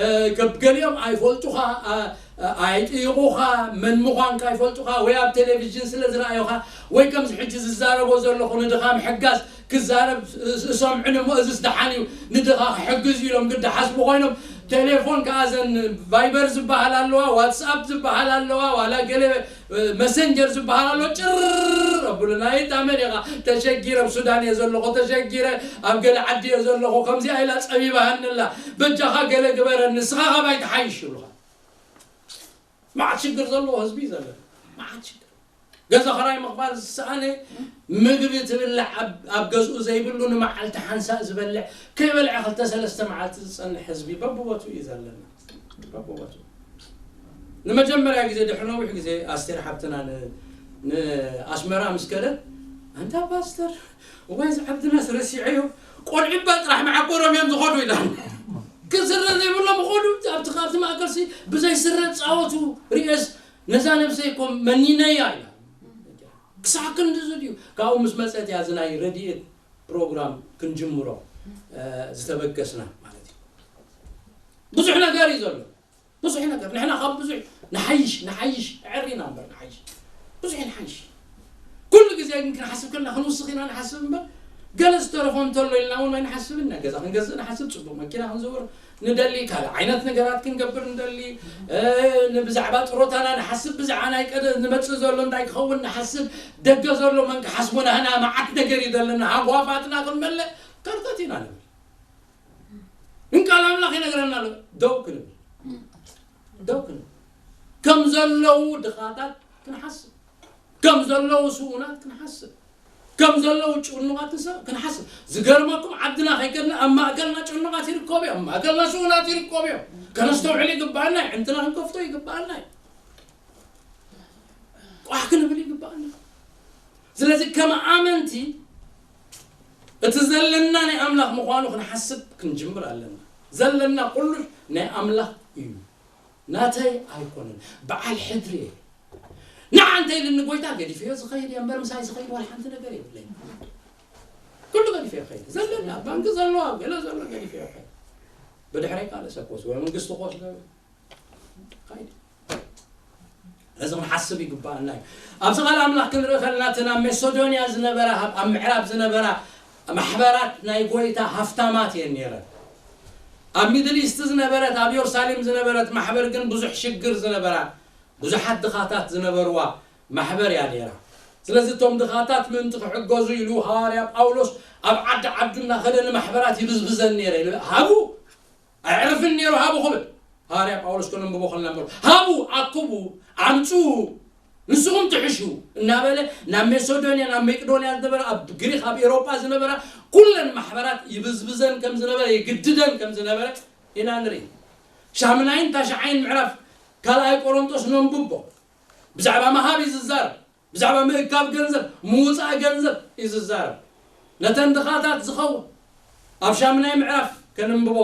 እ፣ ከብ ገሊኦም ኣይፈልጡኻ ኣ-፣ ኣ-፣ ኣይጥይቑኻ መን ምዃንካ ኣይፈልጡኻ ወይ ኣብ ቴሌቪዥን ስለ ዝረኣዩኻ ወይ ከምዚ ሕጂ ዝዛረቦ ዘለኹ ንድኻ ምሕጋዝ ክዛረብ እ-፣ እሰምዕን እሞ እዝስ ደሓን እዩ ንድኻ ክሕግዝ እዩ ኢሎም ግዳ ሓስቡ ኮይኖም ቴሌፎን ከኣ ዘን ቫይበር ዝበሃል ኣለዋ ዋትስኣፕ ዝበሃል ኣለዋ ዋላ ገለ መሰንጀር ዝበሃል ኣሎ ጭር ኣብሉ ናይ ታመን ኢኻ ተሸጊረ ኣብ ሱዳን እየ ዘለኹ ተሸጊረ ኣብ ገለ ዓዲ እየ ዘለኹ ከምዚኣ ኢላ ጸቢባሃንላ በጃኻ ገለ ግበረ ንስኻ ካባይ ትሓይሽ ይብሉኻ። መዓት ሽግር ዘለዎ ህዝቢ እዩ ዘለና። መዓት ሽግር ገዛ ኸራይ ምኽፋል ዝሰኣነ ምግቢ ትብላዕ ኣብ ገዝኡ ዘይብሉ ንመዓልቲ ሓንሳእ ዝበልዕ ከይበልዐ ክልተ ሰለስተ መዓልቲ ዝፀንሕ ህዝቢ በብቦትኡ እዩ ዘለና። በብቦትኡ ንመጀመርያ ግዜ ድሕሪ ነዊሕ ግዜ ኣስቴር ሓብትና ንኣስመራ ምስ ከደት ኣንታ ፓስተር እዋይ ዝዓብድናስ ረሲዐዮ ቆልዑባ ጥራሕ መዓኮሮም እዮም ዝኸዱ ኢላ ክስረ ዘይብሎም ኸዱ ኣብቲ ካብቲ ማእከልሲ ብዘይ ስረ ፃወቱ ሪኤስ ነዛ ነብሰይ ኮም መኒነያ ኢላ ክሳዕ ክንድዚ ድዩ ካብኡ ምስ መፀት እያ እዚ ናይ ረድኤት ፕሮግራም ክንጅምሮ ዝተበገስና ማለት እዩ ብዙሕ ነገር እዩ ዘሎ ብዙሕ ነገር ንሕና ካብ ብዙሕ ንሓይሽ ንሓይሽ ዕሪና እምበር ንሓይሽ ብዙሕ ንሓይሽ ኩሉ ግዜ ግን ክንሓስብ ከለና ክንውስኽ ኢና ንሓስብ እምበር ገለ ዝተረፎ እንተሎ ኢልና እውን ኣይንሓስብን ኢና ገዛ ክንገዝእ ንሓስብ ፅቡቅ መኪና ክንዝውር ንደሊ ካልእ ዓይነት ነገራት ክንገብር ንደሊ ብዛዕባ ጥሮታና ንሓስብ ብዛዕባ ናይ ቀደ ንመፅእ ዘሎ እንታይ ክኸውን ንሓስብ ደገ ዘሎ መን ክሓስቡ ናህና መዓት ነገር እዩ ዘለና ሃጓፋትና ክንመልእ ከርተት ኢና ንብል እንቃል ኣምላኽ ይነግረና ኣሎ ደው ክንብል ደው ክንብል ከም ዘለዉ ድኻታት ክንሓስብ ከም ዘለዉ ስኡናት ክንሓስብ ከም ዘለዉ ጭኑቓት ንሰ-፣ ክንሓስብ። ዝገርመኩም፣ ዓድና ከይከድና ኣብ ማእከልና ጭኑቓት ይርከቡ እዮም፣ ኣብ ማእከልና ስኡናት ይርከቡ እዮም። ከነስተውዕል ይግባኣና እዩ፣ ዕንትና ክንከፍቶ ይግባኣና እዩ። ቋሕ ክንብል ይግባኣና። ስለዚ ከም ኣመንቲ እቲ ዘለና ናይ ኣምላኽ ምዃኑ ክንሓስብ ክንጅምር ኣለና። ዘለና ኩሉ ናይ ኣምላኽ እዩ፣ ናተይ ኣይኮነን። በዓል ሕድሪ እየ። ንዓ እንተ ኢልኒ ጎይታ፣ ገዲፈዮ ዝኸይድ እየ እምበር፣ ምሳይ ዝኸይድ ዋላ ሓንቲ ነገር የብለይ። ኩሉ ገዲፈዮ ይኸይድ። ዘለና ኣብ ባንክ ዘሎ፣ ኣብ ገለ ዘሎ ገዲፈዮ ይኸይድ። ብድሕረይ ካልእ ሰብ ክወስድ ወይ መንግስቲ ክወስዶ ይኸይድ። ነዚ ክንሓስብ ይግባኣና እዩ። ኣብዚ ቃል ኣምላኽ ክንርኢ ከለና፣ እተን ኣብ መቄዶንያ ዝነበራ፣ ኣብ፣ ኣብ ምዕራብ ዝነበራ ማሕበራት ናይ ጎይታ ሃፍታማት እየን ነይረን። ኣብ ሚድል ኢስት ዝነበረት፣ ኣብ የሩሳሌም ዝነበረት ማሕበር ግን ብዙሕ ሽግር ዝነበራ፣ ብዙሓት ድኻታት ዝነበርዋ ማሕበር እያ ነይራ። ስለዚ እቶም ድኻታት ምእንቲ ክሕገዙ ኢሉ ሃዋርያ ጳውሎስ ኣብ ዓዲ ዓዱ እናኸደ ንማሕበራት ይብዝብዘን ነይረ። ሃቡ፣ ኣዕርፍን ነይሩ፣ ሃቡ ክብል። ሃዋርያ ጳውሎስ ከነንብቦ ከለና እምበር፣ ሃቡ፣ ኣክቡ፣ ኣምጽኡ፣ ንስኹም ትሕሹ እናበለ ናብ መቄዶንያ፣ ናብ መቄዶንያ ዝነበራ፣ ኣብ ግሪክ፣ ኣብ ኤውሮጳ ዝነበራ ኩለን ማሕበራት ይብዝብዘን ከም ዝነበረ፣ ይግድደን ከም ዝነበረ ኢና ንርኢ። ሻምናይን ታሽዓይን ምዕራፍ ካልኣይ ቆሮንጦስ ነንብቦ። ብዛዕባ ምሃብ እዩ ዝዛረብ። ብዛዕባ ምእካብ ገንዘብ፣ ምውጻእ ገንዘብ እዩ ዝዛረብ። ነተን ድኻታት ዝኸውን ኣብ ሻምናይ ምዕራፍ ከንንብቦ፣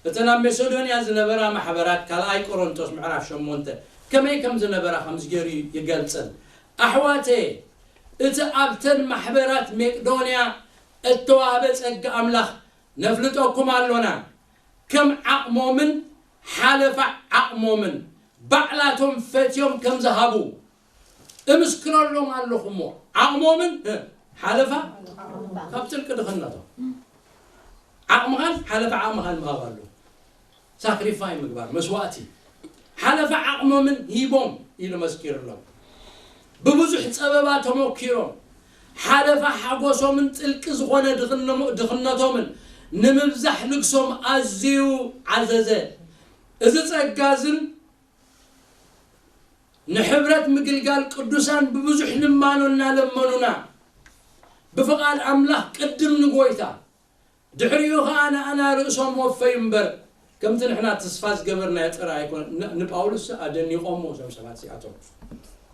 እተን ኣብ መቄዶንያ ዝነበራ ማሕበራት፣ ካልኣይ ቆሮንቶስ ምዕራፍ ሸሞንተ፣ ከመይ ከም ዝነበራ ከምዚ ገይሩ ይገልጸን። ኣሕዋተየ፣ እቲ ኣብተን ማሕበራት መቄዶንያ እተዋህበ ጸጋ ኣምላኽ ነፍልጠኩም ኣሎና። ከም ዓቕሞምን ሓለፋ ዓቕሞምን ባዕላቶም ፈትዮም ከም ዝሃቡ እምስክረሎም ኣለኹ እሞ፣ ዓቕሞምን፣ እ፣ ሓለፋ ካብ ጥልቂ ድኽነቶም። ዓቕምኻን ሓለፋ ዓቕምኻን ምሃብ ኣሎ። ሳክሪፋይ ምግባር፣ መስዋእቲ። ሓለፋ ዓቕሞምን ሂቦም ኢሉ መስኪሩሎም። ብብዙሕ ጸበባ ተመኪሮም፣ ሓለፋ ሓጎሶምን ጥልቂ ዝኾነ ድኽነ-፣ ድኽነቶምን ንምብዛሕ ልግሶም ኣዝዩ ዓዘዘ። እዚ ጸጋ እዝን ንሕብረት ምግልጋል ቅዱሳን ብብዙሕ ልማኖ እናለመኑና፣ ብፍቓድ ኣምላኽ ቅድም ንጎይታ፣ ድሕሪኡ ኸኣ ንኣና ርእሶም ወፈዩ እምበር፣ ከምቲ ንሕና ተስፋ ዝገበርናዮ ጥራይ ኣይኮነን። ን-፣ ንጳውሎስ ኣደኒቖሞ እዞም ሰባት እዚኣቶም።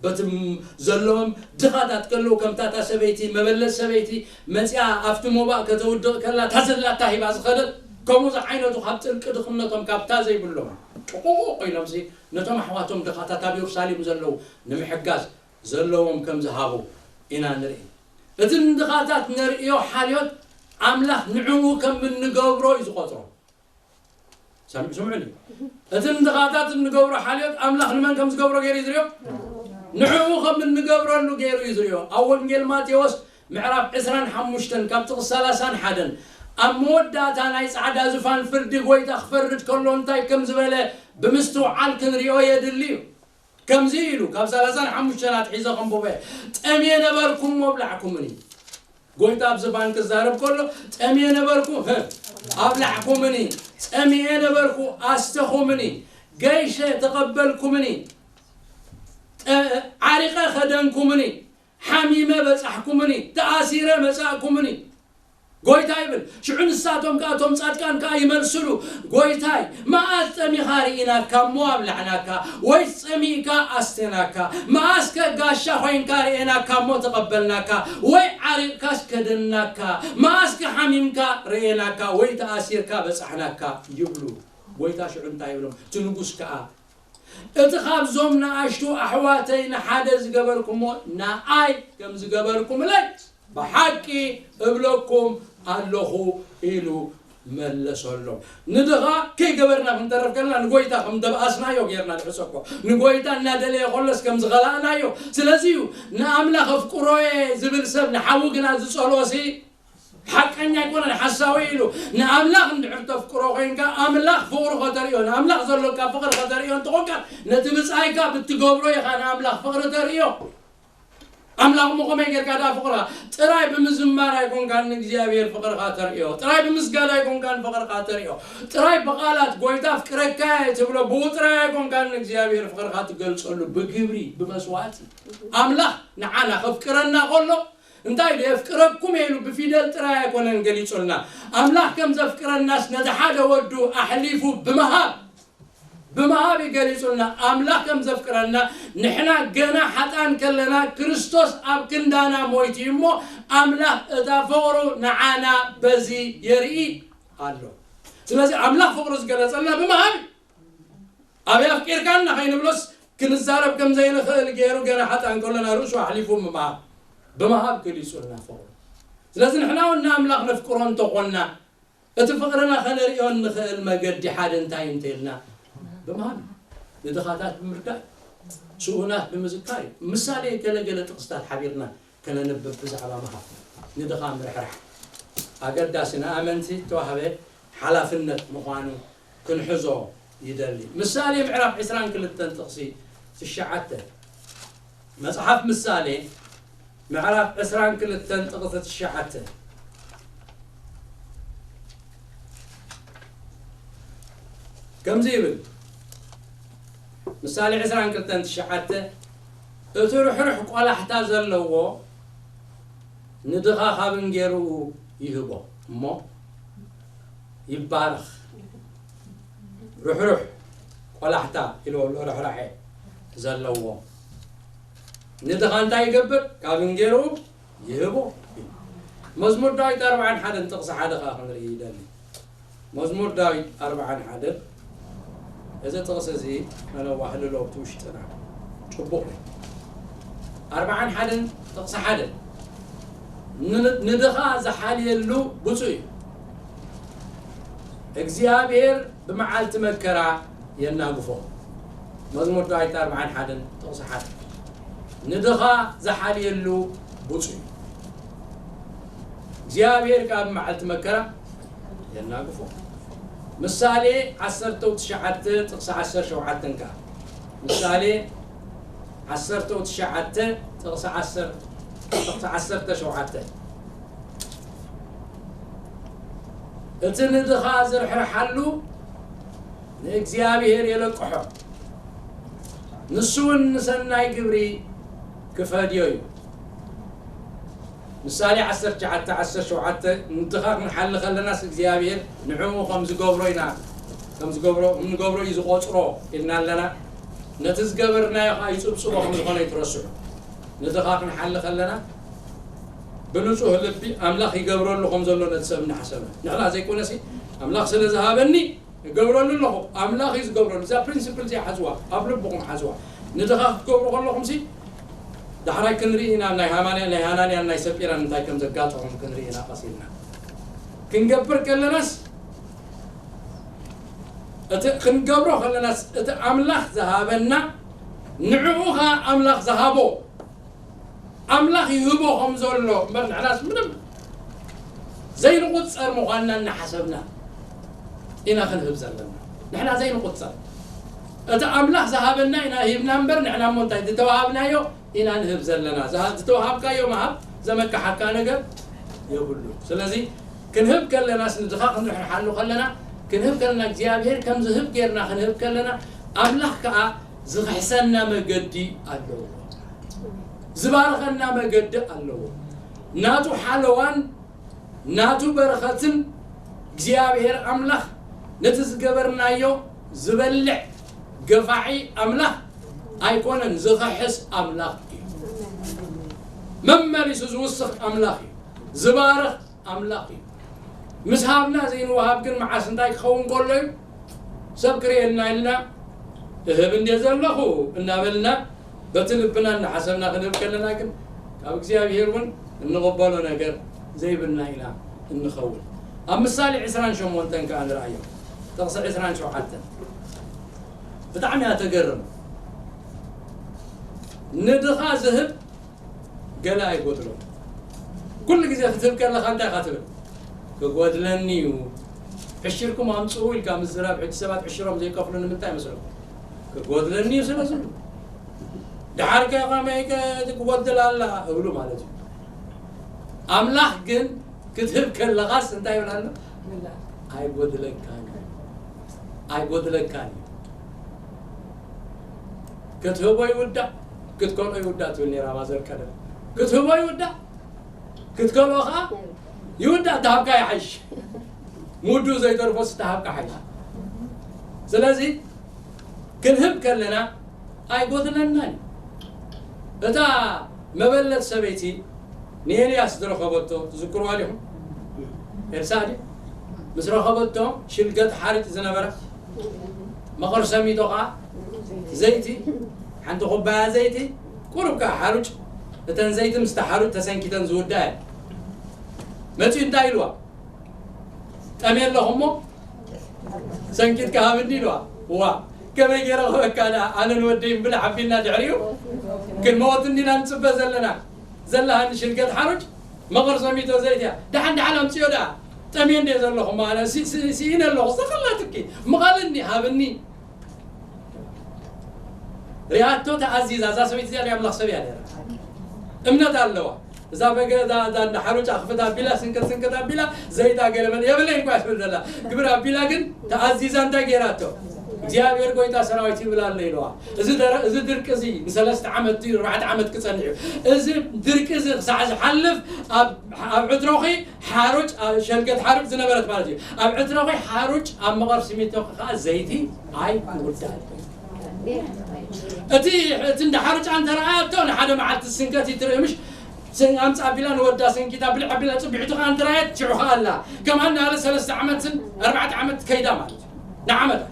በቲ ም-፣ ዘለዎም ድኻታት ከለዉ፣ ከምታ እታ ሰበይቲ፣ መበለት ሰበይቲ መጺኣ ኣብቲ ሞባእ ከተውድቕ ከላ፣ እታ ዘላታ ሂባ ዝኸደት፣ ከምኡ ዝዓይነቱ ካብ ጥልቂ ድኽነቶም፣ ካብታ ዘይብሎም ጭቑቕ ኢሎምሲ፣ ነቶም ኣሕዋቶም ድኻታት ኣብ የሩሳሌም ዘለዉ ንምሕጋዝ ዘለዎም ከም ዝሃቡ ኢና ንርኢ። እቲ ንድኻታት ነርእዮ ሓልዮት ኣምላኽ ንዕኡ ከም እንገብሮ እዩ ዝቖጽሮ። ሰም-፣ ስምዑኒ። እቲ ንድኻታት እንገብሮ ሓልዮት ኣምላኽ ንመን ከም ዝገብሮ ገይሩ እዩ ዝርእዮ? ንዕኡ ከም እንገብረሉ ገይሩ እዩ ዝርእዮ። ኣብ ወንጌል ማቴዎስ ምዕራፍ ዕስራን ሓሙሽተን ካብ ጥቕሲ ሰላሳን ሓደን፣ ኣብ መወዳእታ ናይ ጻዕዳ ዙፋን ፍርዲ ጎይታ ክፈርድ ከሎ እንታይ ከም ዝበለ ብምስትውዓል ክንርእዮ የድሊ እዩ። ከምዚ ኢሉ፣ ካብ ሰላሳን ሓሙሽተን ኣትሒዘ ከንብቦ እየ። "ጠምየ ነበርኩ እሞ ኣብላዕኩምኒ።" ጎይታ ኣብዚ ባን ክዛረብ ከሎ፣ "ጠምየ ነበርኩ፣ ህ፣ ኣብላዕኩምኒ። ጸሚኤ ነበርኩ፣ ኣስተኹምኒ። ገይሸ ተቐበልኩምኒ። ጠ-፣ ዓሪቐ ኸደንኩምኒ። ሓሚመ በጻሕኩምኒ። ተኣሲረ መጻእኩምኒ።" ጎይታ ይብል። ሽዑ ንሳቶም ከኣ፣ እቶም ጻድቃን ከኣ ይመልስሉ፣ "ጎይታይ፣ መኣስ ጠሚኻ ርኢናካ እሞ ኣብላዕናካ? ወይስ ጸሚእካ ኣስቴናካ? መኣስከ ጋሻ ኮይንካ ርኤናካ እሞ ተቐበልናካ? ወይ ዓሪቕካስ ከደንናካ? መኣስከ ሓሚምካ ርኤናካ? ወይ ተኣሲርካ በጻሕናካ?" ይብሉ። ጎይታ ሽዑ እንታይ ይብሎም? እቲ ንጉስ ከኣ፣ "እቲ ካብዞም ንኣሽቱ ኣሕዋተይ ንሓደ ዝገበርኩሞ ንኣይ ከም ዝገበርኩምለይ ብሓቂ እብለኩም ኣለኹ" ኢሉ መለሰሎም። ንድኻ ከይገበርና ክንተርፍ ከለና፣ ንጎይታ ከም ደብኣስናዮ ጌርና ንሕሰቦ። ንጎይታ እናደለየ ከሎስ ከም ዝኸላእናዮ። ስለዚ እዩ፣ "ንኣምላኽ እፍቅሮየ" ዝብል ሰብ ንሓዉ ግና ዝጸልኦሲ ሓቀኛ ኣይኮነን፣ ሓሳዊ ኢሉ። ንኣምላኽ እንድሕር ተፍቅሮ ኮይንካ፣ ኣምላኽ ፍቕሩ ከተርእዮ፣ ንኣምላኽ ዘሎካ ፍቕሪ ከተርእዮ እንተኾንካ፣ ነቲ ብጻይካ ብትገብሮ ኢኻ ንኣምላኽ ፍቕሪ ተርእዮ። ኣምላኽ እሞ ከመይ ጌርካ ደኣ ፍቕርኻ? ጥራይ ብምዝማር ኣይኮንካን ንእግዚኣብሔር ፍቕርኻ ተርእዮ። ጥራይ ብምስጋድ ኣይኮንካን ፍቕርኻ ተርእዮ። ጥራይ ብቓላት "ጎይታ ኣፍቅረካ እየ" ትብሎ፣ ብኡ ጥራይ ኣይኮንካን ንእግዚኣብሔር ፍቕርኻ ትገልጸሉ። ብግብሪ፣ ብመስዋእቲ። ኣምላኽ ንዓና ከፍቅረና ከሎ፣ እንታይ ኢሉ? "የፍቅረኩም" ኢሉ ብፊደል ጥራይ ኣይኮነን ገሊጹልና። ኣምላኽ ከም ዘፍቅረናስ ነቲ ሓደ ወዱ ኣሕሊፉ ብምሃብ፣ ብምሃብ እዩ ገሊጹልና። ኣምላኽ ከም ዘፍቅረና፣ ንሕና ገና ሓጣን ከለና ክርስቶስ ኣብ ክንዳና ሞይቱ እዩ እሞ፣ ኣምላኽ እታ ፍቕሩ ንዓና በዚ የርኢ ኣሎ። ስለዚ ኣምላኽ ፍቕሩ ዝገለጸልና ብምሃብ እዩ። "ኣበይ ኣፍቂርካና?" ከይንብሎስ ክንዛረብ ከም ዘይንኽእል ገይሩ ገና ሓጣን ከሎና ርእሱ ኣሕሊፉ ብምሃብ፣ ብምሃብ ገሊጹልና ፍቕሩ። ስለዚ ንሕና እውን ንኣምላኽ ነፍቅሮ እንተኾንና፣ እቲ ፍቕርና ከነርእዮ እንኽእል መገዲ ሓደ እንታይ እንተኢልና፣ ብምሃብ እዩ። ንድኻታት ብምርዳእ፣ ስኡናት ብምዝካር እዩ። ምሳሌ ገለገለ ጥቕስታት ሓቢርና ከነንብብ ብዛዕባ ምሃብ፣ ንድኻ ምርሕራሕ ኣገዳሲ ንኣመንቲ እተዋህበ ሓላፍነት ምዃኑ ክንሕዞ ይደሊ። ምሳሌ ምዕራፍ ዕስራን ክልተን ጥቕሲ ትሽዓተ። መጽሓፍ ምሳሌ ምዕራፍ ዕስራን ክልተን ጥቕሲ ትሽዓተ ከምዚ ይብል። ምሳሌ ዕስራን ክልተን ትሽዓተ፣ "እቲ ርሕሩሕ ቆላሕታ ዘለዎ ንድኻ ካብ እንጌርኡ ይህቦ እሞ ይባረኽ።" ርሕሩሕ ቆላሕታ ኢልዎ ኣሎ፣ ርሕራሐ ዘለዎ ንድኻ እንታይ ይገብር? ካብ እንጌርኡ ይህቦ። መዝሙር ዳዊት ኣርብዓን ሓደን ጥቕሲ ሓደ ኸዓ ክንርኢ ይደሊ። መዝሙር ዳዊት ኣርብዓን ሓደን፣ እዚ ጥቕሲ እዚ ነነዋህልሎ ኣብቲ ውሽጥና ጽቡቕ እዩ። ኣርብዓን ሓደን ጥቕሲ ሓደ፣ "ን-፣ ንድኻ ዝሓልየሉ ብፁዕ እዩ፣ እግዚኣብሔር ብመዓልቲ መከራ የናግፎ።" መዝሙር ዳዊት ኣርብዓን ሓደን ጥቕሲ ሓደ፣ "ንድኻ ዝሓልየሉ ብፁዕ እዩ፣ እግዚኣብሔር ከኣ ብመዓልቲ መከራ የናግፎ።" ምሳሌ ዓሰርተ ትሽዓተ ጥቕሲ ዓሰርተ ሸውዓተ ከኣ፣ ምሳሌ ዓሰርተ ትሽዓተ ጥቕሲ ዓሰርተ፣ ጥቕሲ ዓሰርተ ሸውዓተ፣ "እቲ ንድኻ ዝርሕርሓሉ ንእግዚኣብሔር የለቅሖ፣ ንሱ እውን ንሰናይ ግብሪ ክፈድዮ እዩ።" ምሳሌ ዓሰርተ ትሽዓተ ዓሰርተ ሸውዓተ፣ "ንድኻ ክንሓሊ ከለናስ እግዚኣብሔር ንዕኡ ከም ዝገብሮ ኢና፣ ከም ዝገብሮ፣ ከም ንገብሮ እዩ ዝቖጽሮ" ኢልና ኣለና። ነቲ ዝገበርናዮ ኸዓ ይጽብጽቦ ከም ዝኾነ ይትረስዑ። ንድኻ ክንሓሊ ከለና ብንጹህ ልቢ ኣምላኽ ይገብረሉ ከም ዘሎ ነቲ ሰብ እናሓሰብና። ንሕና ዘይኮነሲ ኣምላኽ ስለ ዝሃበኒ እገብረሉ ኣለኹ። ኣምላኽ እዩ ዝገብረሉ። እዛ ፕሪንሲፕል እዚኣ ሓዝዋ፣ ኣብ ልብኹም ሓዝዋ። ንድኻ ክትገብሩ ከለኹምሲ፣ ዳሕራይ ክንርኢ ኢና ናይ ሃማንያ፣ ናይ ሃናንያን ናይ ሰጲራን እንታይ ከም ዘጋጠሞም ክንርኢ ኢና ቀስ ኢልና። ክንገብር ከለናስ፣ እቲ ክንገብሮ ከለናስ፣ እቲ ኣምላኽ ዝሃበና፣ ንዕኡ ኸዓ ኣምላኽ ዝሃቦ፣ ኣምላኽ ይህቦ ከም ዘሎ እምበር፣ ንሕናስ ምንም ዘይንቑጸር ምዃንና እናሓሰብና ኢና ክንህብ ዘለና። ንሕና ዘይንቑጸር፣ እቲ ኣምላኽ ዝሃበና ኢና ሂብና እምበር፣ ንሕና እሞ እንታይ ዝተዋሃብናዮ ኢና ንህብ ዘለና። ዝሃ-፣ ዝተዋሃብካዮ ምሃብ ዘመካሓካ ነገር የብሉ። ስለዚ ክንህብ ከለናስ፣ ንድኻ ክንርሕርሓሉ ከለና፣ ክንህብ ከለና፣ እግዚኣብሔር ከም ዝህብ ጌርና ክንህብ ከለና፣ ኣምላኽ ከኣ ዝኽሕሰና መገዲ ኣለዎ። ዝባርኸና መገዲ ኣለዎ። ናቱ ሓለዋን ናቱ በረኸትን እግዚኣብሔር ኣምላኽ ነቲ ዝገበርናዮ ዝበልዕ ገፋዒ ኣምላኽ ኣይኮነን፣ ዝኽሕስ ኣምላኽ እዩ። መመሊሱ ዝውስኽ ኣምላኽ እዩ። ዝባርኽ ኣምላኽ እዩ። ምስ ሃብና ዘይንወሃብ ግን መዓስ እንታይ ክኸውን ከሎ እዩ? ሰብ ክርእየልና ኢልና እህብ እንድየ ዘለኹ እናበልና በቲ ልብና እናሓሰብና ክንህብ ከለና ግን ካብ እግዚኣብሔር እውን እንቕበሎ ነገር ዘይብልና ኢና እንኸውን። ኣብ ምሳሌ ዕስራን ሸሞንተን ከኣ ንርኣዮ። ጥቕሲ ዕስራን ሸውዓተን ብጣዕሚ እያ ተገርም። ንድኻ ዝህብ ገለ ኣይጎድሎ። ኩሉ ግዜ ክትህብ ከለኻ እንታይ ኢኻ ትብል? "ክጎድለኒ እዩ። ዕሽርኩም ኣምጽኡ" ኢልካ ምዝራብ፣ ሕጂ ሰባት ዕሽሮም ዘይከፍሉ ንምንታይ ይመስለኩም? "ክጎድለኒ እዩ" ስለ ዝብሉ። ደሓር ከ ከመይ ከ ክጎድል ኣላ እብሉ ማለት እዩ። ኣምላኽ ግን ክትህብ ከለኻስ እንታይ ይብል ኣሎ? "ኣይጎድለካን እዩ። ኣይጎድለካን እዩ። ክትህቦ ይውዳእ፣ ክትከልኦ ይውዳእ" ትብል ነይራ ማዘር ቀደም። ክትህቦ ይውዳእ፣ ክትከልኦ ኸዓ ይውዳእ፣ ተሃብካ ይሓይሽ። ምውድኡ ዘይተርፎስ ተሃብካ ሓይሽ። ስለዚ ክንህብ ከለና ኣይጎድለናን እዩ። እታ መበለት ሰበይቲ ንኤልያስ ዝረኸበቶ ትዝክርዋ ዲኹም? ኤልሳዕ ድዩ? ምስ ረኸበቶ ሽልገት ሓርጭ ዝነበረ መቐር ሰሚቶ ኸዓ ዘይቲ፣ ሓንቲ ኩባያ ዘይቲ፣ ቁሩብ ከዓ ሓሩጭ፣ እተን ዘይቲ ምስቲ ሓሩጭ ተሰንኪተን ዝውዳእ እየን። መፂኡ እንታይ ኢልዋ? ጠምየ ኣለኹ እሞ ሰንኪትካ ሃብኒ ኢልዋ። ዋ፣ ከመይ ገይረ ክህበካ ደኣ? ኣነ ንወደይ ምብላዕ ኣቢልና ድሕሪኡ ክንመወት እንዲና ንፅበ ዘለና። ዘለሃኒ ሽልገት ሓሩጭ መቐር ሰሚቶ ዘይቲ እያ። ደሓን ደሓን ኣምፅዮ ደኣ። ጠምየ እንድየ ዘለኹ እሞ ኣነ ሲ-፣ ሲ-፣ ስኢነ ኣለኹ። ዝተኸላትኪ ምቐልኒ ሃብኒ። ሪኣቶ ተኣዚዛ። እዛ ሰበይቲ እዚኣ ናይ ኣምላኽ ሰብ እያ ነይራ። እምነት ኣለዋ። እዛ በገ-፣ እዛ፣ እዛ እንዳ ሓሩጭ ኣኽፍት ኣቢላ፣ ስንቅት ስንቅት ኣቢላ፣ ዘይታ ገለ መለ የብለይን እኳ ትብል ዘላ። ግብር ኣቢላ ግን ተኣዚዛ እንታይ ገይራቶ? እግዚኣብሔር ጎይታ ሰራዊት ይብል ኣሎ ኢልዋ። እዚ ደረ-፣ እዚ ድርቂ እዚ ንሰለስተ ዓመት ድዩ ኣርባዕተ ዓመት ክጸንሕ እዩ። እዚ ድርቂ እዚ ክሳዕ ዝሓልፍ ኣብ፣ ኣብ ዕትሮኺ ሓሩጭ፣ ኣብ ሸልገት ሓሩጭ ዝነበረት ማለት እዩ። ኣብ ዕትሮኺ ሓሩጭ፣ ኣብ መቐር ስሚቶኺ ከዓ ዘይቲ ኣይውዳእ። እቲ፣ እቲ እንዳ ሓሩጭ እንተ ረኣያቶ ንሓደ መዓልቲ ስንቀት ይትርኢ ምሽ? ስን-፣ ኣምጻ ኣቢላ ንወዳ ሰንኪታ ብልዕ ኣቢላ ጽቢዕቱ ከዓ እንተ ረኣየት ሽዑ ከዓ ኣላ። ከምኣ እናበለ ሰለስተ ዓመትን ኣርባዕተ ዓመት ከይዳ ማለት እዩ። ንዓመታ።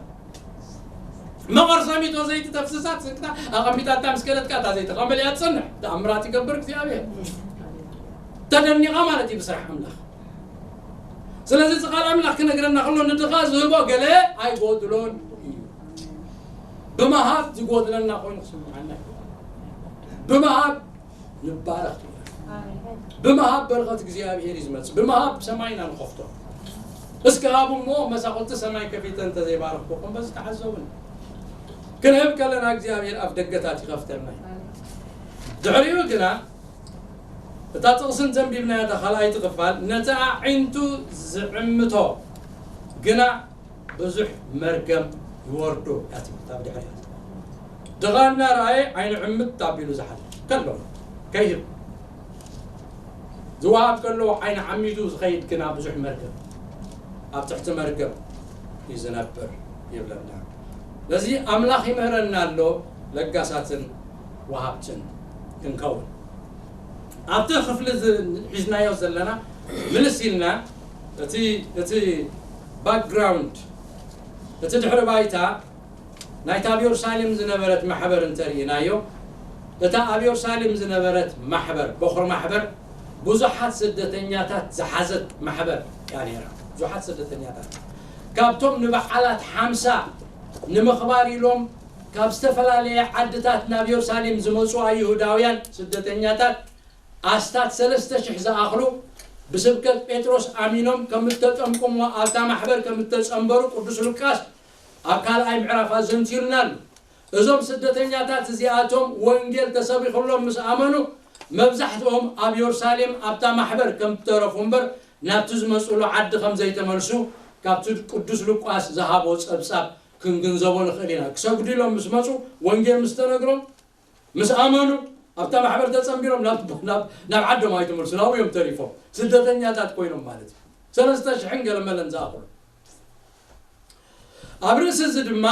መቐር ሰሚቶ ዘይቲ ተፍስሳት ስንቅታ ኣቐሚጣታ ምስ ከደት ከዓ እታ ዘይቲ ከዓ መሊኣ ትጸንሕ። ተኣምራት ይገብር እግዚኣብሔር። ተደኒቓ ማለት እዩ ብስራሕ ኣምላኽ። ስለዚ እዚ ቃል ኣምላኽ ክነግረና ከሎ ንድኻ ዝህቦ ገለ ኣይጎድሎን እዩ። ብምሃብ ዝጎድለና ኮይኑ ክስምዓና እዩ። ብምሃብ ንባረኽ። ብምሃብ በረኸት እግዚኣብሔር እዩ ዝመጽእ። ብምሃብ ሰማይና ንኸፍቶ። እስከ ሃቡ እሞ መሳኹቲ ሰማይ ከፊተ እንተዘይባረኽኩኹም በዚ ተዓዘቡኒ። ክንህብ ከለና እግዚኣብሔር ኣፍ ደገታት ይኸፍተልና እዩ። ድሕሪኡ ግና እታ ጥቕስን ዘንቢብናያ እታ ካልኣይቲ ክፋል ነቲ ኣዒንቱ ዝዕምቶ ግና ብዙሕ መርገም ይወርዶ እያ ትብል። ኣብ ድሕሪት ድኻ እናረኣየ ዓይኑ ዕምት ኣቢሉ ዝሓልፍ ከሎ ከይህብ ዝወሃብ ከሎ ዓይኒ ዓሚቱ ዝኸይድ ግና ብዙሕ መርገም ኣብ ትሕቲ መርገም እዩ ዝነብር ይብለና። በዚ ኣምላኽ ይምህረና ኣሎ ለጋሳትን ወሃብትን ክንከውን። ኣብቲ ክፍሊ ዝ-፣ ሒዝናዮ ዘለና ምልስ ኢልና እቲ፣ እቲ ባክግራውንድ፣ እቲ ድሕሪ ባይታ ናይታ ኣብ የሩሳሌም ዝነበረት ማሕበር እንተርኢናዮ፣ እታ ኣብ የሩሳሌም ዝነበረት ማሕበር፣ በኹሪ ማሕበር፣ ብዙሓት ስደተኛታት ዝሓዘት ማሕበር እያ ነይራ። ብዙሓት ስደተኛታት። ካብቶም ንበዓላት ሓምሳ ንምኽባር ኢሎም ካብ ዝተፈላለየ ዓድታት ናብ የሩሳሌም ዝመጹ ኣይሁዳውያን ስደተኛታት ኣስታት ሰለስተ ሽሕ ዝኣኽሉ ብስብከት ጴጥሮስ ኣሚኖም ከም እተጠምቁ እሞ ኣብታ ማሕበር ከም እተጸንበሩ ቅዱስ ሉቃስ ኣብ ካልኣይ ምዕራፍ ኣዘንቲሉና ኣሎ። እዞም ስደተኛታት እዚኣቶም ወንጌል ተሰቢኹሎም ምስ ኣመኑ፣ መብዛሕትኦም ኣብ የሩሳሌም ኣብታ ማሕበር ከም እተረፉ እምበር፣ ናብቲ ዝመጹሉ ዓዲ ከም ዘይተመልሱ ካብቲ ቅዱስ ሉቃስ ዝሃቦ ጸብጻብ ክንግንዘቦ ንኽእል ኢና። ክሰግዱ ኢሎም ምስ መጹ፣ ወንጌል ምስ ተነግሮም፣ ምስ ኣመኑ፣ ኣብታ ማሕበር ተጸንቢሮም ናብ፣ ናብ፣ ናብ ዓዶም ኣይተመልሱን፣ ኣብኡ እዮም ተሪፎም። ስደተኛታት ኮይኖም ማለት እዩ። ሰለስተ ሽሕን ገለ መለን ዝኣኽሉ። ኣብ ርእሲ እዚ ድማ፣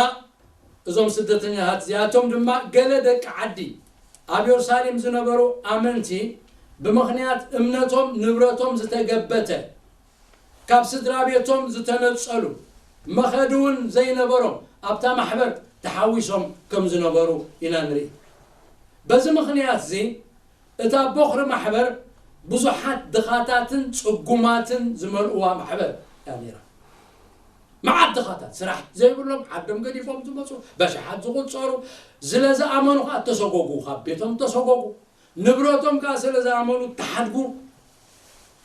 እዞም ስደተኛታት እዚኣቶም ድማ ገለ ደቂ ዓዲ ኣብ የሩሳሌም ዝነበሩ ኣመንቲ ብምኽንያት እምነቶም ንብረቶም ዝተገበተ፣ ካብ ስድራ ቤቶም ዝተነጸሉ፣ መኸዲ እውን ዘይነበሮም ኣብታ ማሕበር ተሓዊሶም ከም ዝነበሩ ኢና ንርኢ። በዚ ምኽንያት እዚ እታ ቦኽሪ ማሕበር ብዙሓት ድኻታትን ጽጉማትን ዝመልእዋ ማሕበር እያ ነይራ። መዓት ድኻታት ስራሕ ዘይብሎም ዓዶም ገዲፎም ዝመጹ በሽሓት ዝቑጸሩ፣ ስለ ዝኣመኑ ከኣ ተሰጎጉ፣ ካብ ቤቶም ተሰጎጉ፣ ንብረቶም ከኣ ስለ ዝኣመኑ ተሓድጉ።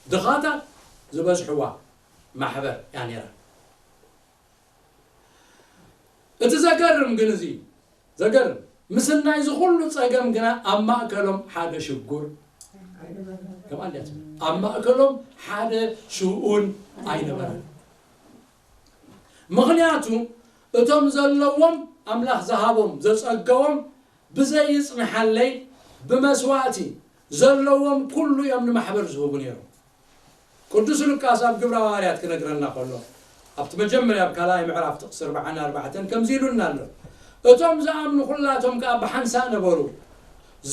ድኻታት ዝበዝሕዋ ማሕበር እያ ነይራ። እቲ ዘገርም ግን እዚ እዩ። ዘገርም፣ ምስናይ እዚ ኩሉ ጸገም ግና ኣብ ማእከሎም ሓደ ሽጉር፣ ከምኣ እንድያ ትብል፣ ኣብ ማእከሎም ሓደ ሽኡን ኣይነበረን። ምኽንያቱ እቶም ዘለዎም ኣምላኽ ዝሃቦም ዘጸገዎም ብዘይጽንሓለይ ብመስዋእቲ ዘለዎም ኩሉ እዮም ንማሕበር ዝህቡ ነይሮም። ቅዱስ ሉቃስ ኣብ ግብረ ሃዋርያት ክነግረና ከሎ ኣብቲ መጀመርያ ኣብ ካልኣይ ምዕራፍ ጥቕሲ ኣርባዓን ኣርባዕተን ከምዚ ኢሉና ኣሎ። እቶም ዝኣምኑ ኩላቶም ከኣ ብሓንሳእ ነበሩ፣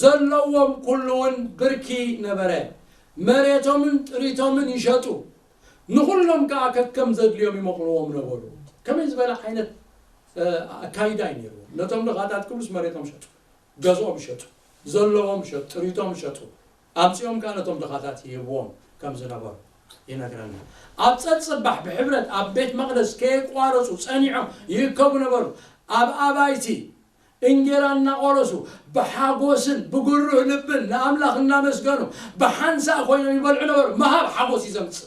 ዘለዎም ኩሉ እውን ብርኪ ነበረ፣ መሬቶምን ጥሪቶምን ይሸጡ፣ ንኹሎም ከኣ ከከም ዘድልዮም ይመቕልዎም ነበሩ። ከመይ ዝበለ ዓይነት ኣካይዳ እዩ ነይርዎም? ነቶም ድኻታት ክብሉስ መሬቶም ሸጡ፣ ገዝኦም ሸጡ፣ ዘለዎም ሸጡ፣ ጥሪቶም ሸጡ፣ ኣምጺኦም ከኣ ነቶም ድኻታት ይህብዎም ከም ዝነበሩ ይነግረና። ኣብ ጸጽባሕ ብሕብረት ኣብ ቤት መቕደስ ከየቋረጹ ጸኒዖም ይእከቡ ነበሩ። ኣብ ኣባይቲ እንጌራ እናቖረሱ ብሓጎስን ብግሩህ ልብን ንኣምላኽ እናመስገኑ ብሓንሳእ ኮይኖም ይበልዑ ነበሩ። ምሃብ ሓጎስ እዩ ዘምጽእ።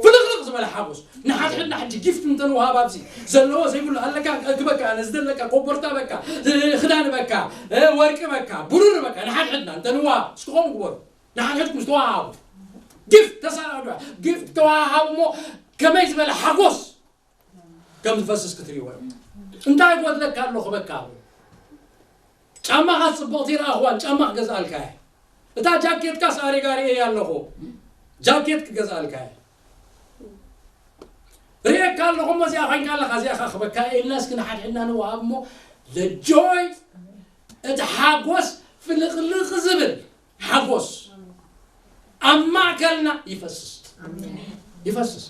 ፍልቕልቕ ዝበለ ሓጎስ። ንሓድሕድና ሕጂ ጊፍት እንተንወሃብ ኣብዚ ዘለዎ ዘይብሉ ኣለካ፣ እግበካ፣ ነዚ ዘለካ ኮቦርታ በካ፣ ክዳን በካ፣ ወርቂ በካ፣ ብሩር በካ፣ ንሓድሕድና እንተንወሃብ እስኪ ከምኡ ግበሩ። ንሓድሕድኩም ዝተወሃሃቡ ጊፍት ተሳላዶ ጊፍት ተወሃሃቡ እሞ ከመይ ዝበለ ሓጎስ ከም ዝፈስስ ክትርእይዎ እዮም። እንታይ ይጎድለካ ኣሎ ክበካ ኣብ ጫማኻ ጽቡቕቲ ረኣኽዋን ጫማ ክገዝኣልካ እየ። እታ ጃኬትካስ ኣሪጋ ርእየ ኣለኹ። ጃኬት ክገዝኣልካ እየ። ርእየካ ኣለኹ እሞ እዚኣ ኮይንካ ኣለኻ እዚኣ ኸዓ ክበካ እየ ኢልና እስኪ ንሓድሕድና ንወሃብ እሞ ለጆይ እቲ ሓጎስ ፍልቕልቕ ዝብል ሓጎስ ኣብ ማእከልና ይፈስስ ይፈስስ።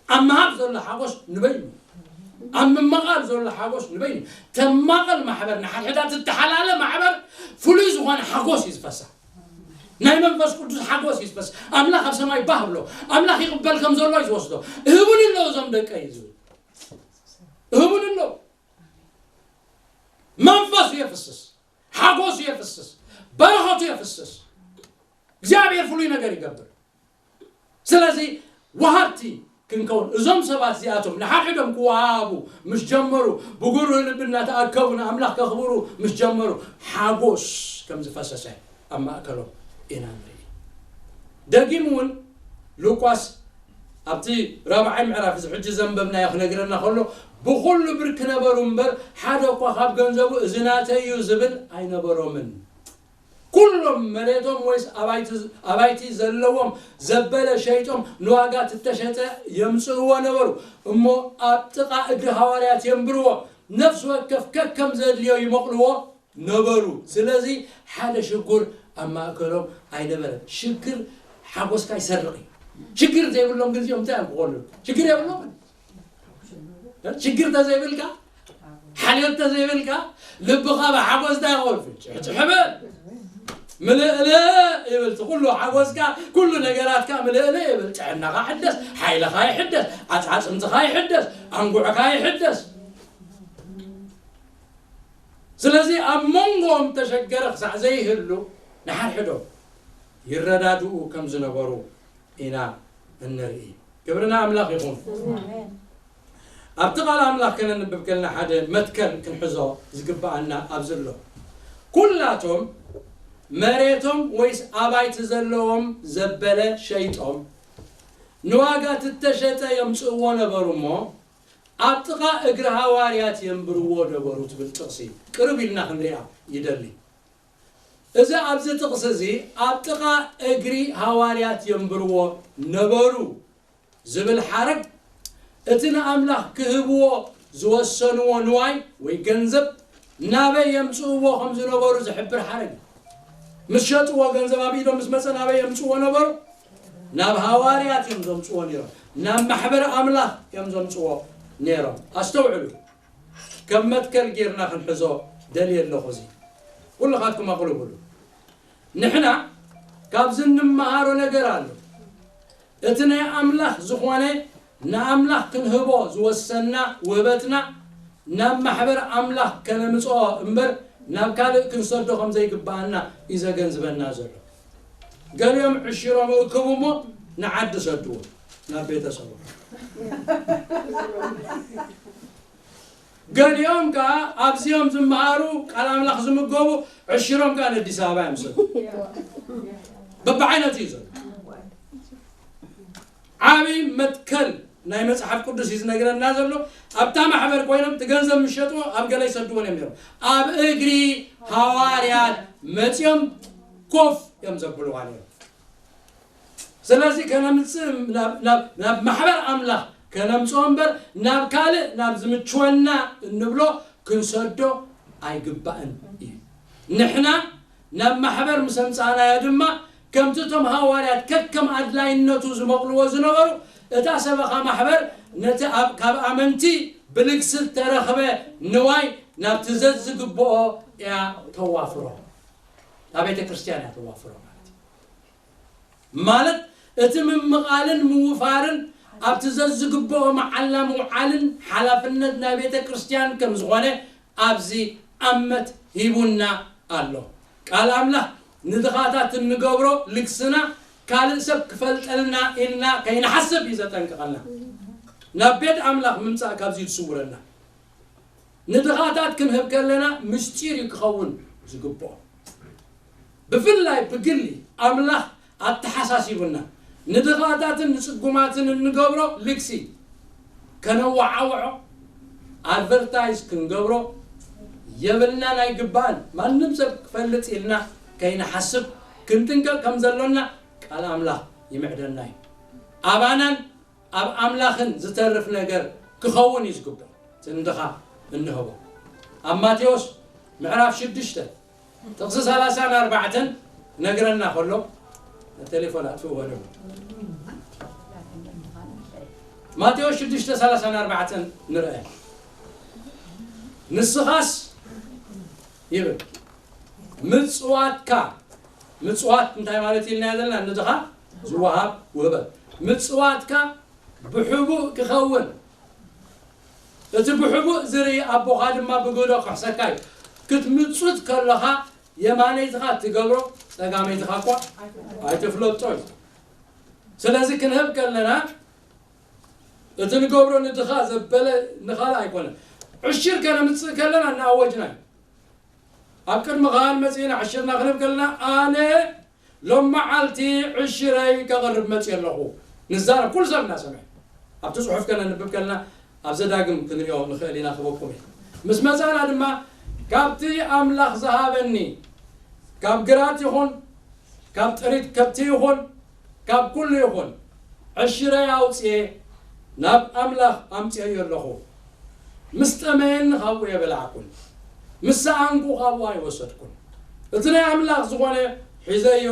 ኣብ ምሃብ ዘሎ ሓጎስ ንበይኑ፣ ኣብ ምምቓል ዘሎ ሓጎስ ንበይኑ። ተማቐል ማሕበር ንሓድሕዳ ትተሓላለ ማሕበር ፍሉይ ዝኾነ ሓጎስ እዩ ዝፈሳ። ናይ መንፈስ ቅዱስ ሓጎስ እዩ ዝፈስ። ኣምላኽ ኣብ ሰማይ ባህ ብሎ፣ ኣምላኽ ይቕበል ከም ዘሎ እዩ ዝወስዶ። እህቡኒ ኣለዉ እዞም ደቀይ እዩ ዝብል። እህቡኒ ኣለዉ። መንፈሱ የፍስስ፣ ሓጎሱ የፍስስ፣ በረኸቱ የፍስስ። እግዚኣብሔር ፍሉይ ነገር ይገብር። ስለዚ ወሃብቲ ክንከውን እዞም ሰባት እዚኣቶም ንሓድሕዶም ክወሃቡ ምስ ጀመሩ ብጉሩህ ልቢ እናተኣከቡ ንኣምላኽ ከኽብሩ ምስ ጀመሩ ሓጎስ ከም ዝፈሰሰ ኣብ ማእከሎም ኢና ንርኢ። ደጊም እውን ሉቃስ ኣብቲ ራብዓይ ምዕራፍ እዚ ሕጂ ዘንበብናዮ ክነግረና ከሎ ብኹሉ ብርክ ነበሩ እምበር ሓደ እኳ ካብ ገንዘቡ እዚ ናተይ እዩ ዝብል ኣይነበሮምን። ኩሎም መሬቶም ወይስ ኣባይቲ ዘለዎም ዘበለ ሸይጦም ንዋጋ ትተሸጠ የምጽእዎ ነበሩ። እሞ ኣብ ጥቓ እግሪ ሃዋርያት የንብርዎ፣ ነፍሲ ወከፍ ከከም ዘድልዮ ይመቕልዎ ነበሩ። ስለዚ ሓደ ሽጉር ኣብ ማእከሎም ኣይነበረን። ሽግር ሓጎስካ ይሰርቕ እዩ። ሽግር ዘይብሎም ግን እዚኦም እንታይ እዮም ክኾኑ? ሽግር የብሎም። ሽግር ተዘይብልካ ሓልዮት ተዘይብልካ ልብኻ ብሓጎስ እንታይ ይኸውን? ፍንጭሕጭሕ በል። ምልእልእ ይብል እቲ ኩሉ ሓጎስካ ኩሉ ነገራትካ ምልእልእ ይብል። ጥዕናኻ ይሕደስ፣ ሓይልኻ ይሕደስ፣ ዓጽዓጽምትኻ ይሕደስ፣ ኣንጉዕካ ይሕደስ። ስለዚ ኣብ መንጎኦም ተሸገረ ክሳዕ ዘይህሉ ንሓድሕዶም ይረዳድኡ ከም ዝነበሩ ኢና እንርኢ። ክብሪ ንኣምላኽ ይኹን። ኣብቲ ቃል ኣምላኽ ከነንብብ ከለና ሓደ መትከል ክንሕዞ ዝግብኣና ኣብዚ ኣሎ። ኩላቶም መሬቶም ወይስ ኣባይቲ ዘለዎም ዘበለ ሸይጦም ንዋጋ ትተሸጠ የምጽእዎ ነበሩ እሞ ኣብ ጥቓ እግሪ ሃዋርያት የንብርዎ ነበሩ ትብል ጥቕሲ ቅርብ ኢልና ክንሪኣ ይደሊ። እዚ ኣብዚ ጥቕሲ እዚ ኣብ ጥቓ እግሪ ሃዋርያት የንብርዎ ነበሩ ዝብል ሓረግ እቲ ንኣምላኽ ክህብዎ ዝወሰንዎ ንዋይ ወይ ገንዘብ ናበይ የምጽእዎ ከም ዝነበሩ ዝሕብር ሓረግ እዩ። ምስ ሸጥዎ ገንዘብ ኣብ ኢዶም ምስ መጸ ናበይ የምጽእዎ ነበሩ? ናብ ሃዋርያት እዮም ዘምጽዎ ነይሮም። ናብ ማሕበር ኣምላኽ እዮም ዘምጽዎ ነይሮም። ኣስተውዕሉ። ከም መትከል ጌርና ክንሕዞ ደልየ ኣለኹ። እዚ ኩልኻትኩም ኣቕርቡሉ። ንሕና ካብዚ እንመሃሮ ነገር ኣሎ። እቲ ናይ ኣምላኽ ዝኾነ ንኣምላኽ ክንህቦ ዝወሰንና ውህበትና ናብ ማሕበር ኣምላኽ ከነምጽኦ እምበር ናብ ካልእ ክንሰዶ ከም ዘይግብኣና እዩ ዘገንዝበና ዘሎ። ገሊኦም ዕሽሮም እክቡ እሞ ንዓዲ ሰድዎ ናብ ቤተሰቦም። ገሊኦም ከኣ ኣብዚኦም ዝመሃሩ ቃል ኣምላኽ ዝምገቡ ዕሽሮም ከኣ ንኣዲስ ኣበባ እዮም ዝሰዱ። በብዓይነቱ እዩ ዘሎ። ዓብዪ መትከል ናይ መጽሓፍ ቅዱስ እዩ ዝነግረና ዘሎ። ኣብታ ማሕበር ኮይኖም እቲ ገንዘብ ምስ ሸጥዎ ኣብ ገለ ይሰድዎን እዮም ነይሮም። ኣብ እግሪ ሃዋርያት መጺኦም ኮፍ እዮም ዘብልዋ ነይሩ። ስለዚ ከነምፅእ ናብ ማሕበር ኣምላኽ ከነምፅኦ እምበር ናብ ካልእ ናብ ዝምችወና እንብሎ ክንሰዶ ኣይግባእን እዩ። ንሕና ናብ ማሕበር ምስ ኣምፃእናዮ ድማ ከምቲ እቶም ሃዋርያት ከከም ኣድላይነቱ ዝመቕልዎ ዝነበሩ እታ ሰበኻ ማሕበር ነቲ ካብ ኣመንቲ ብልግሲ እተረኽበ ንዋይ ናብቲ ዘዝግብኦ እያ ተዋፍሮ። ኣብ ቤተ ክርስቲያን እያ ተዋፍሮ ማለት እዩ። ማለት እቲ ምምቓልን ምውፋርን ኣብቲ ዘዝግብኦ መዓላ ምውዓልን ሓላፍነት ናይ ቤተ ክርስቲያን ከም ዝኾነ ኣብዚ ኣመት ሂቡና ኣሎ። ቃል ኣምላኽ ንድኻታት እንገብሮ ልግስና ካልእ ሰብ ክፈልጠልና ኢልና ከይንሓስብ እዩ ዘጠንቅቐልና። ናብ ቤት ኣምላኽ ምምፃእ ካብዚ ዝስውረና። ንድኻታት ክንህብ ከለና ምስጢር እዩ ክኸውን ዝግብኦ። ብፍላይ ብግሊ ኣምላኽ ኣተሓሳሲቡና ንድኻታትን ንጽጉማትን እንገብሮ ልግሲ ከነወዓውዖ ኣድቨርታይዝ ክንገብሮ የብልናን ኣይግባእን። ማንም ሰብ ክፈልጥ ኢልና ከይንሓስብ ክንጥንቀቕ ከም ዘሎና ቃል ኣምላኽ ይምዕደና እዩ። ኣባናን ኣብ ኣምላኽን ዝተርፍ ነገር ክኸውን እዩ ዝግብኦ። ትንድኻ እንህቦ ኣብ ማቴዎስ ምዕራፍ ሽዱሽተ ጥቕሲ ሰላሳን ኣርባዕተን ነግረና ከሎ ቴሌፎን ኣጥፍእዎ ነብሉ። ማቴዎስ ሽዱሽተ ሰላሳን ኣርባዕተን ንርአ። ንስኻስ ይብል ምጽዋትካ ምጽዋት እንታይ ማለት ኢልና ዘለና ንድኻ ዝወሃብ ውህበት ምጽዋትካ ብሕቡእ ክኸውን እቲ ብሕቡእ ዝርኢ ኣቦኻ ድማ ብግህዶ ክሕሰካ እዩ። ክትምጹት ከለኻ የማነይትኻ ትገብሮ ጸጋመይትኻ እኳ ኣይትፍለጦ እዩ። ስለዚ ክንህብ ከለና እቲ ንገብሮ ንድኻ ዘበለ ንኻልእ ኣይኮነን። ዕሽር ከነምጽእ ከለና እናኣወጅና እዩ። ኣብ ቅድሚ ኻህን መጺእና ዕሽርና ክንህብ ከለና ኣነ ሎም መዓልቲ ዕሽረይ ከቕርብ መጺእ ኣለኹ። ንዛረብ ኩሉ ሰብ እናሰምዐ ኣብቲ ጽሑፍ ከነንብብ ከለና ኣብ ዘዳግም ክንሪኦ ንኽእል ኢና ክበኩም እየ። ምስ መጻና ድማ ካብቲ ኣምላኽ ዝሃበኒ ካብ ግራት ይኹን ካብ ጥሪት ከብቲ ይኹን ካብ ኩሉ ይኹን ዕሽረይ ኣውፅኤ ናብ ኣምላኽ ኣምፅኤዮ ኣለኹ። ምስ ጠመየኒ ካብኡ የበላዕኩን፣ ምስ ሰኣንኩ ካብኡ ኣይወሰድኩን። እቲ ናይ ኣምላኽ ዝኾነ ሒዘዮ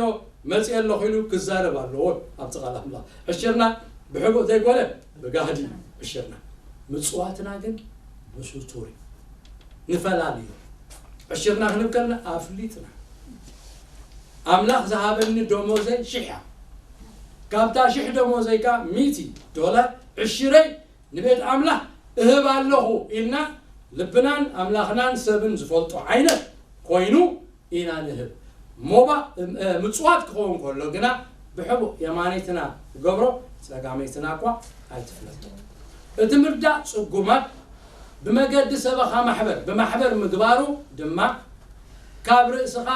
መፅኤ ኣለኹ ኢሉ ክዛረብ ኣለዎ። ኣብቲ ቃል ኣምላኽ ዕሽርና ብሕቡእ ዘይኮነ ብጋህዲ እዩ። ዕሽርና ምፅዋትና ግን ብስቱር እዩ። ንፈላልዮ ዕሽርና ክንብ ከለና ኣፍሊጥና ኣምላኽ ዝሃበኒ ደሞዘይ ሽሕ እያ። ካብታ ሽሕ ደሞዘይ ከኣ ሚእቲ ዶላር ዕሽረይ ንቤት ኣምላኽ እህብ ኣለኹ ኢልና ልብናን ኣምላኽናን ሰብን ዝፈልጦ ዓይነት ኮይኑ ኢና ንህብ። ሞባ ምፅዋት ክኸውን ከሎ ግና ብሕቡእ የማነይትና ዝገብሮ ጸጋመይትና እኳ ኣይትፍለጦ። እቲ ምርዳእ ጽጉማት ብመገዲ ሰበኻ ማሕበር ብማሕበር ምግባሩ ድማ ካብ ርእስኻ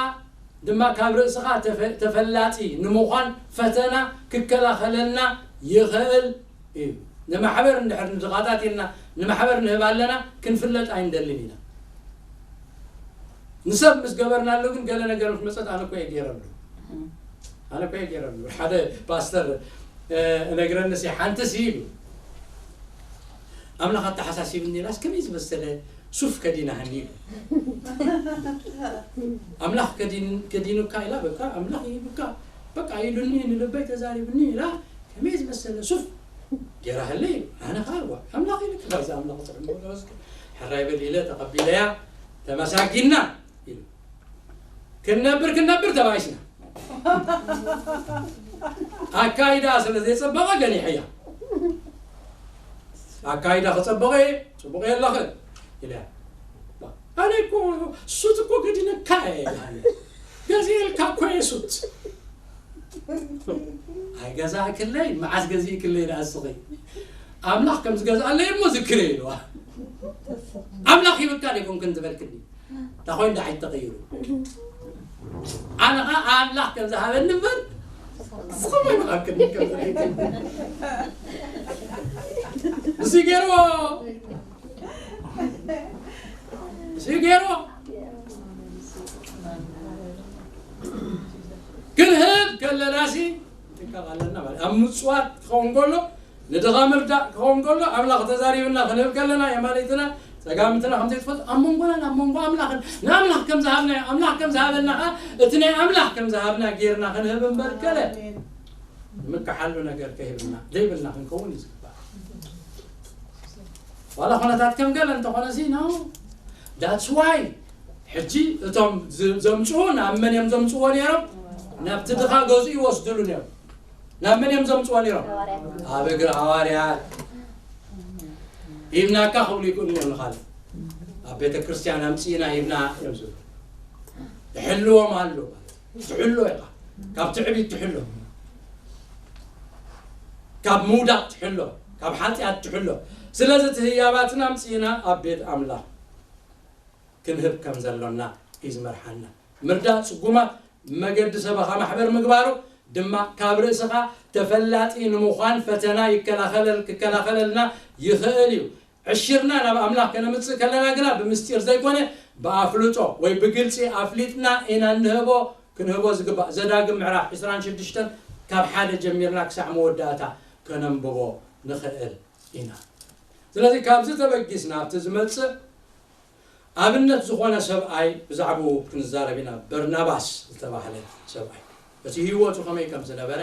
ድማ ካብ ርእስኻ ተፈ- ተፈላጢ ንምዃን ፈተና ክከላኸለልና ይኽእል እዩ። ንማሕበር እንድሕር ንድኻታት ኢልና ንማሕበር ንህብ ኣለና ክንፍለጥ ኣይንደልን ኢና። ንሰብ ምስ ገበርናሉ ግን ገለ ነገር ምስ መጸት ኣነ እኮ እየ ገይረሉ ኣነ እኮ እየ ገይረሉ ሓደ ፓስተር እነግረኒ ሲ ሓንቲ ሲ ኢሉ ኣምላኽ ኣተሓሳሲብኒ ኢላስ ከመይ ዝመሰለ ሱፍ ከዲናህኒ ኢሉ ኣምላኽ ከዲኑካ ኢላ በቃ ኣምላኽ ኢሉካ በቃ ኢሉኒ ንልበይ ተዛሪብኒ ኢላ ከመይ ዝመሰለ ሱፍ ጌራህለይ ኣነ ከዓ ዋ ኣምላኽ ኢሉ ክባዚ ኣምላኽ ጥዕሞ ሕራይ በል ኢለ ተቐቢለያ ተመሳጊና ኢሉ ክንነብር ክንነብር ተባይስና ኣካይዳ ስለ ዘይጸበቐ ገኒሐያ ኣካይዳ ክጸበቐ ጽቡቕ የለኽን ኢለ ኣነ እኮ ሱት እኮ ገዲነካ እየ ገዚኤልካ እኮ እየ ሱት ኣይገዛእክለይ መዓስ ገዚእክለይ ደኣ ስኺ ኣምላኽ ከም ዝገዝኣለይ እሞ ዝክረ ኢልዋ ኣምላኽ ሂብካ ደይኮንክን ዝበልክኒ እንታይ ኮይኑ ደኣ ተቐይሩ ኣነ ኸኣ ኣምላኽ ከም ዝሃበኒ እምበር ንስኹም ኣይምሃብክኒ ከም ዝበልክኒ እዚ ገይርዎ እዚ ገይርዎ ምጽዋት ክኸውን ከሎ፣ ንድኻ ምርዳእ ክኸውን ከሎ፣ ኣምላኽ ተዛሪብና ክንህብ ከለና፣ የማነይትና ጸጋምትና ከም ዘይትፈልጥ፣ ኣብ መንጎናን ኣብ መንጎ ኣምላኽን፣ ንኣምላኽ ከም ዝሃብናዮ፣ ኣምላኽ ከም ዝሃበና ኸኣ፣ እቲ ናይ ኣምላኽ ከም ዝሃብና ጌርና ክንህብ እምበር፣ ገለ ንምከሓሉ ነገር ከይብልና፣ ዘይብልና ክንከውን እዩ ዝግባእ። ዋላ ኩነታት ከም ገለ እንተኾነ ሲ፣ no። That's why ሕጂ እቶም ዝ-፣ ዘምጽኡ ናብ መን እዮም ዘምጽዎ ነይሮም? ናብቲ ድኻ ገዝኡ ይወስድሉ ነይሮም። ናብ መን እዮም ዘምጽዎ ነይሮም? ኣብ እግሪ ሃዋርያት። ሂብናካ ክብሉ ይክእሉ እዮም ንኻልእ። ኣብ ቤተ ክርስቲያን ኣምጺእና ሂብና እዮም ዝብሉ። ይሕልዎም ኣሎ ማለት እዩ። ትሕሎ ኢኻ። ካብ ትዕቢት ትሕሎ። ካብ ምውዳቕ ትሕሎ። ካብ ሓጢኣት ትሕሎ። ስለዚ እቲ ህያባትና ኣምጺእና ኣብ ቤት ኣምላኽ ክንህብ ከም ዘሎና እዩ ዝመርሓና። ምርዳእ ጽጉማት መገዲ ሰበኻ ማሕበር ምግባሩ ድማ ካብ ርእስኻ ተፈላጢ ንምዃን ፈተና ይከላኸለል-፣ ክከላኸለልና ይኽእል እዩ። ዕሽርና ናብ ኣምላኽ ከነምጽእ ከለና ግና ብምስጢር ዘይኮነ ብኣፍልጦ ወይ ብግልጺ ኣፍሊጥና ኢና እንህቦ፣ ክንህቦ ዝግባእ። ዘዳግም ምዕራፍ ዕስራን ሽዱሽተን ካብ ሓደ ጀሚርና ክሳዕ መወዳእታ ከነንብቦ ንኽእል ኢና። ስለዚ ካብዚ ተበጊስና ኣብቲ ዝመጽእ ኣብነት ዝኾነ ሰብኣይ ብዛዕባኡ ክንዛረብ ኢና። በርናባስ ዝተባህለ ሰብኣይ፣ እቲ ህይወቱ ከመይ ከም ዝነበረ፣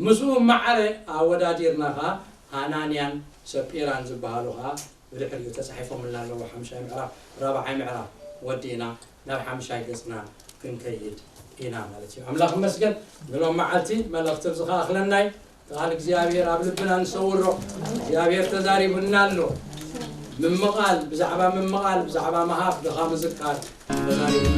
ምስኡ ማዕረ ኣወዳዲርና ኸኣ ሃናንያን ሰጲራን ዝበሃሉ ኸኣ ብድሕሪኡ ተጻሒፎምልና ኣለዉ። ሓምሻይ ምዕራፍ፣ ራብዓይ ምዕራፍ ወዲእና ናብ ሓምሻይ ገጽና ክንከይድ ኢና ማለት እዩ። ኣምላኽ ይመስገን፣ ንሎም መዓልቲ መልእኽቲ ኣብዚ ኸኣ ኣኽለናይ። ቃል እግዚኣብሔር ኣብ ልብና ንሰውሮ። እግዚኣብሔር ተዛሪቡና ኣሎ። ምምቓል፣ ብዛዕባ ምምቓል፣ ብዛዕባ ምሃብ፣ ድኻ ምዝካር ተዛሪቡና።